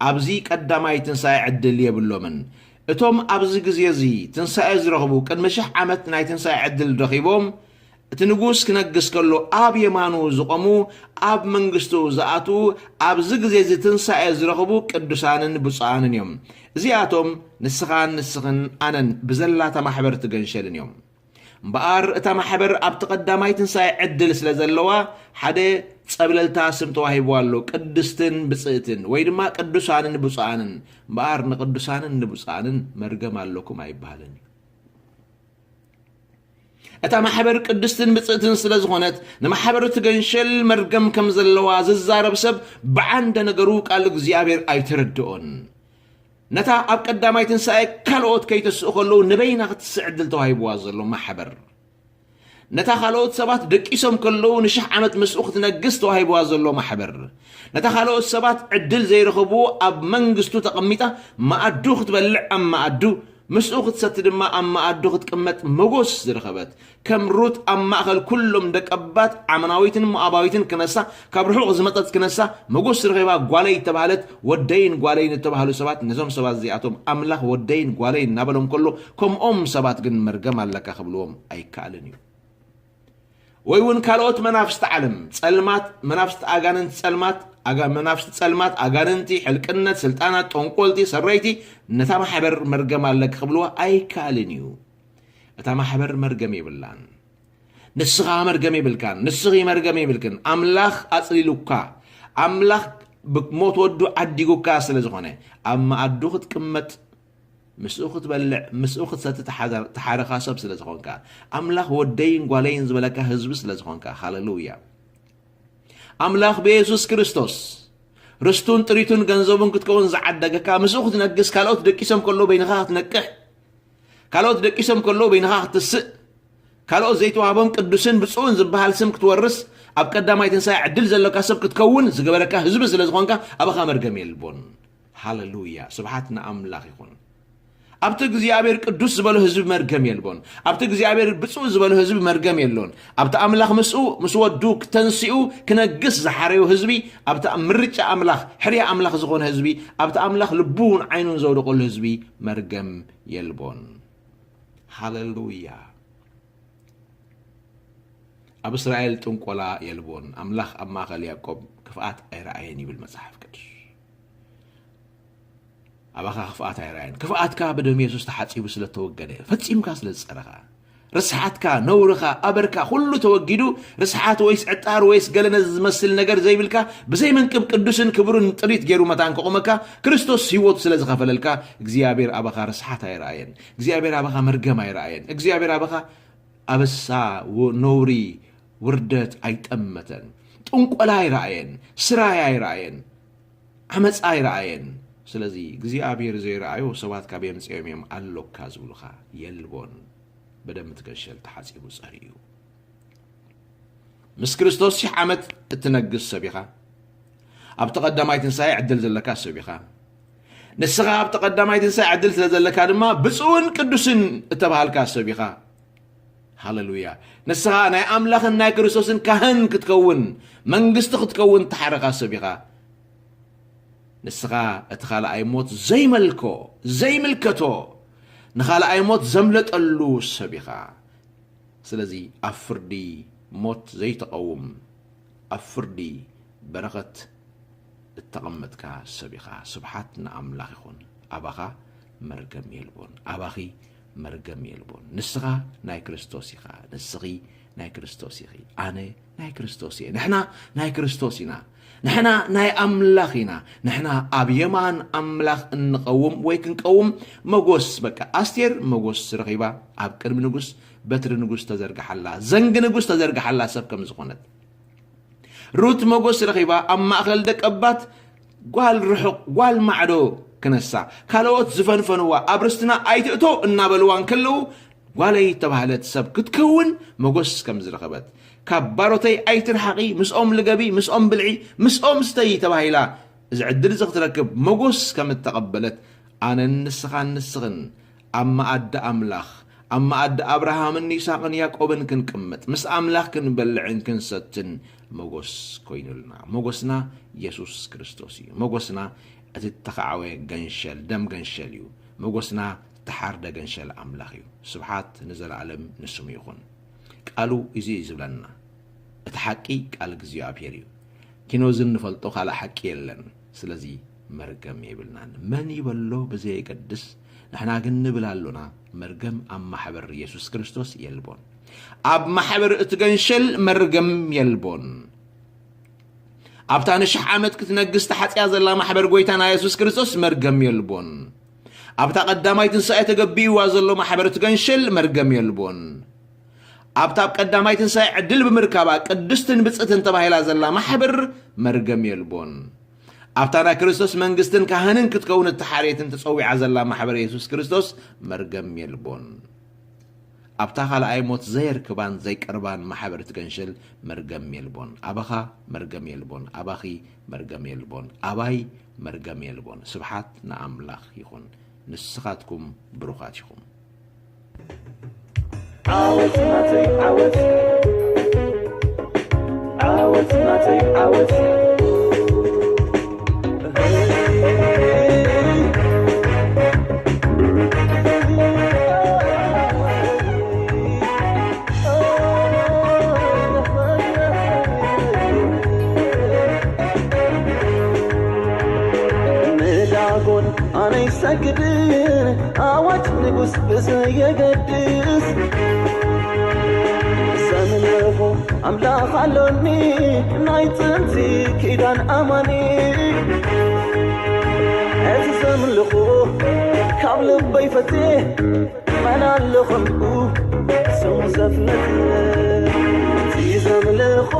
ኣብዚ ቀዳማይ ትንሳኤ ዕድል የብሎምን። እቶም ኣብዚ ግዜ እዚ ትንሳኤ ዝረኽቡ ቅድሚ ሽሕ ዓመት ናይ ትንሳኤ ዕድል ረኺቦም እቲ ንጉስ ክነግስ ከሎ ኣብ የማኑ ዝቖሙ ኣብ መንግስቱ ዝኣትዉ ኣብዚ ግዜ እዚ ትንሳኤ ዝረኽቡ ቅዱሳንን ብፁዓንን እዮም። እዚኣቶም ንስኻን ንስኽን ኣነን ብዘላታ ማሕበር ትገንሸልን እዮም። እምበኣር እታ ማሕበር ኣብቲ ቀዳማይ ትንሳኤ ዕድል ስለ ዘለዋ ሓደ ጸብለልታ ስም ተዋሂብዋ ኣሎ። ቅድስትን ብጽእትን ወይ ድማ ቅዱሳንን ብፁዓንን። እምበኣር ንቅዱሳንን ንብፁዓንን መርገም ኣለኩም ኣይበሃልን እዩ። እታ ማሕበር ቅድስትን ብጽእትን ስለ ዝኾነት ንማሕበር ትገንሸል መርገም ከም ዘለዋ ዝዛረብ ሰብ ብዓንደ ነገሩ ቃል እግዚኣብሔር ኣይተረድኦን። ነታ ኣብ ቀዳማይ ትንሳኤ ካልኦት ከይተስኡ ከለዉ ንበይና ክትስእ ዕድል ተዋሂብዋ ዘሎ ማሕበር፣ ነታ ካልኦት ሰባት ደቂሶም ከለዉ ንሽሕ ዓመት ምስኡ ክትነግስ ተዋሂብዋ ዘሎ ማሕበር፣ ነታ ካልኦት ሰባት ዕድል ዘይረኸብዎ ኣብ መንግስቱ ተቐሚጣ መኣዱ ክትበልዕ ኣብ መኣዱ ምስኡ ክትሰቲ ድማ ኣብ መኣዱ ክትቅመጥ መጎስ ዝረኸበት፣ ከም ሩት ኣብ ማእከል ኩሎም ደቀባት ዓመናዊትን ሞኣባዊትን ክነሳ፣ ካብ ርሑቕ ዝመጸት ክነሳ መጎስ ረኺባ ጓለይ እተባህለት፣ ወደይን ጓለይን እተባህሉ ሰባት ነዞም ሰባት እዚኣቶም ኣምላኽ ወደይን ጓለይን እናበሎም ከሎ፣ ከምኦም ሰባት ግን መርገም ኣለካ ክብልዎም ኣይከኣልን እዩ። ወይ እውን ካልኦት መናፍስቲ ዓለም ጸልማት፣ መናፍስቲ ኣጋንንቲ ጸልማት፣ ኣጋ-፣ መናፍስቲ ጸልማት፣ ኣጋንንቲ፣ ሕልቅነት፣ ስልጣናት፣ ጠንቆልቲ፣ ሰረይቲ ነታ ማሕበር መርገም ኣለኪ ክብልዋ ኣይከኣልን እዩ። እታ ማሕበር መርገም የብላን። ንስኻ መርገም የብልካን፣ ንስኺ መርገም የብልክን። ኣምላኽ ኣጽሊሉካ፣ ኣምላኽ ብሞት ወዱ ዓዲጉካ ስለ ዝኾነ፣ ኣብ መኣዱ ክትቅመጥ፣ ምስኡ ክትበልዕ፣ ምስኡ ክትሰቲ ተሓዛ-፣ ተሓረኻ ሰብ ስለ ዝኾንካ፣ ኣምላኽ ወደይን ጓለይን ዝበለካ ህዝቢ ስለ ዝኾንካ፣ ሃሌሉያ። ኣምላኽ ብየሱስ ክርስቶስ ርስቱን ጥሪቱን ገንዘቡን ክትከውን ዝዓደገካ፣ ምስኡ ክትነግስ፣ ካልኦት ደቂሶም ከለዉ በይንኻ ክትነቅሕ፣ ካልኦት ደቂሶም ከለዉ በይንኻ ክትስእ፣ ካልኦት ዘይተዋህቦም ቅዱስን ብፁዕን ዝበሃል ስም ክትወርስ፣ ኣብ ቀዳማይ ትንሳኤ ዕድል ዘለካ ሰብ ክትከውን ዝገበረካ ህዝቢ ስለ ዝኾንካ፣ ኣባኻ መርገም የልቦን። ሃሌሉያ! ስብሓት ንኣምላኽ ይኹን። ኣብቲ እግዚኣብሔር ቅዱስ ዝበሎ ህዝቢ መርገም የልቦን። ኣብቲ እግዚኣብሔር ብፁዕ ዝበሎ ህዝቢ መርገም የሎን። ኣብቲ ኣምላኽ ምስኡ፣ ምስ ወዱ ተንሲኡ ክነግስ ዝሓረዮ ህዝቢ፣ ኣብቲ ምርጫ ኣምላኽ፣ ሕርያ ኣምላኽ ዝኾነ ህዝቢ፣ ኣብቲ ኣምላኽ ልቡን ዓይኑን ዘውደቐሉ ህዝቢ መርገም የልቦን። ሃሌሉያ! ኣብ እስራኤል ጥንቆላ የልቦን፣ ኣምላኽ ኣብ ማእከል ያዕቆብ ክፍኣት ኣይረኣየን ይብል መጽሓፍ ቅዱስ። ኣባኻ ክፍኣት ኣይረኣየን። ክፍኣትካ ብደም የሱስ ተሓጺቡ ስለ እተወገደ፣ ፈጺምካ ስለ ዝጸረኻ፣ ርስሓትካ፣ ነውርኻ፣ ኣበርካ፣ ኩሉ ተወጊዱ፣ ርስሓት ወይስ ዕጣር ወይስ ገለ ነዚ ዝመስል ነገር ዘይብልካ፣ ብዘይ መንቅብ ቅዱስን ክቡርን ጥሪት ገይሩ መታን ከቑመካ፣ ክርስቶስ ህይወቱ ስለ ዝኸፈለልካ፣ እግዚኣብሔር ኣባኻ ርስሓት ኣይረኣየን። እግዚኣብሔር ኣባኻ መርገም ኣይረኣየን። እግዚኣብሔር ኣባኻ ኣበሳ፣ ው-፣ ነውሪ፣ ውርደት ኣይጠመተን። ጥንቆላ ኣይረኣየን። ስራይ ኣይረኣየን። ዓመፃ ኣይረኣየን። ስለዚ እግዚኣብሔር ዘይረኣዮ ሰባት ካብ የምፅኦም እዮም ኣሎካ ዝብሉኻ የልቦን። ብደም እቲ ገንሸል ተሓፂቡ ፀርዩ። ምስ ክርስቶስ ሺሕ ዓመት እትነግስ ሰብ ኢኻ። ኣብቲ ቀዳማይ ትንሳኤ ዕድል ዘለካ ሰብ ኢኻ። ንስኻ ኣብቲ ቀዳማይ ትንሳኤ ዕድል ስለ ዘለካ ድማ ብፁዕን ቅዱስን እተባሃልካ ሰብ ኢኻ። ሃሌሉያ። ንስኻ ናይ ኣምላኽን ናይ ክርስቶስን ካህን ክትከውን፣ መንግስቲ ክትከውን እተሓረኻ ሰብ ኢኻ። ንስኻ እቲ ካልኣይ ሞት ዘይመልኮ፣ ዘይምልከቶ፣ ንኻልኣይ ሞት ዘምለጠሉ ሰብ ኢኻ። ስለዚ ኣብ ፍርዲ ሞት ዘይተቐውም፣ ኣብ ፍርዲ በረኸት እተቐመጥካ ሰብ ኢኻ። ስብሓት ንኣምላኽ ይኹን። ኣባኻ መርገም የልቦን። ኣባኺ መርገም የልቦን። ንስኻ ናይ ክርስቶስ ኢኻ። ንስኺ ናይ ክርስቶስ ኢኺ። ኣነ ናይ ክርስቶስ እየ። ንሕና ናይ ክርስቶስ ኢና። ንሕና ናይ ኣምላኽ ኢና። ንሕና ኣብ የማን ኣምላኽ እንቐውም ወይ ክንቀውም መጎስ፣ በቃ፣ ኣስቴር መጎስ ረኺባ ኣብ ቅድሚ ንጉስ በትሪ ንጉስ ተዘርግሓላ፣ ዘንጊ ንጉስ ተዘርግሓላ ሰብ ከም ዝኾነት። ሩት መጎስ ረኺባ ኣብ ማእከል ደቀባት ጓል ርሑቕ፣ ጓል ማዕዶ ክነሳ፣ ካልኦት ዝፈንፈንዋ፣ ኣብ ርስትና ኣይትእቶ እናበልዋ እንከለዉ፣ ጓለይ እተባህለት ሰብ ክትከውን መጎስ ከም ዝረኸበት፣ ካብ ባሮተይ ኣይትርሓቒ፣ ምስኦም ልገቢ፣ ምስኦም ብልዒ፣ ምስኦም ስተዪ ተባሂላ እዚ ዕድል እዚ ክትረክብ መጎስ ከም እተቐበለት፣ ኣነን ንስኻን ንስኽን ኣብ መኣዲ ኣምላኽ፣ ኣብ መኣዲ ኣብርሃምን ይስሐቅን ያዕቆብን ክንቅመጥ፣ ምስ ኣምላኽ ክንበልዕን ክንሰትን መጎስ ኮይኑልና። መጎስና የሱስ ክርስቶስ እዩ። መጎስና እቲ እተኻዕወ ገንሸል፣ ደም ገንሸል እዩ። መጎስና እተሓርደ ገንሸል ኣምላኽ እዩ። ስብሓት ንዘለኣለም ንስሙ ይኹን። ቃሉ እዚ እዩ ዝብለና። እቲ ሓቂ ቃል እግዚኣብሔር እዩ። ኪኖዝን ንፈልጦ ካልእ ሓቂ የለን። ስለዚ መርገም የብልናን። መን ይበሎ ብዘየገድስ፣ ንሕና ግን ንብል ኣሎና፣ መርገም ኣብ ማሕበር የሱስ ክርስቶስ የልቦን። ኣብ ማሕበር እቲ ገንሸል መርገም የልቦን። ኣብታ ንሽሕ ዓመት ክትነግስ ተሓጽያ ዘላ ማሕበር ጎይታና የሱስ ክርስቶስ መርገም የልቦን። ኣብታ ቀዳማይ ትንሳኤ ተገቢእዋ ዘሎ ማሕበር እቲ ገንሸል መርገም የልቦን። ኣብታ ኣብ ቀዳማይ ትንሳኤ ዕድል ብምርካባ ቅድስትን ብጽእትን ተባሂላ ዘላ ማሕበር መርገም የልቦን። ኣብታ ናይ ክርስቶስ መንግስትን ካህንን ክትከውን እተሓርየትን ተጸዊዓ ዘላ ማሕበር የሱስ ክርስቶስ መርገም የልቦን። ኣብታ ካልኣይ ሞት ዘየርክባን ዘይቀርባን ማሕበር ትገንሽል መርገም የልቦን። ኣባኻ መርገም የልቦን። ኣባኺ መርገም የልቦን። ኣባይ መርገም የልቦን። ስብሓት ንኣምላኽ ይኹን። ንስኻትኩም ብሩኻት ኢኹም። ዓወት ናተይ ዓወት፣ ዓወት ናተይ ዓወት። ንዳጎን ኣነ ይሰግድን፣ ኣዋጅ ንጉስ ብዘየገድስ። ዘምልኾ ኣምላኽ ኣሎኒ፣ ናይ ጥንቲ ኪዳን ኣማኒ። እዚ ዘምልኾ ካብ ልበይ ፈትየ፣ መን ኣሎ ከምኡ ስሙ ዘፍለጥ። እቲ ዘምልኾ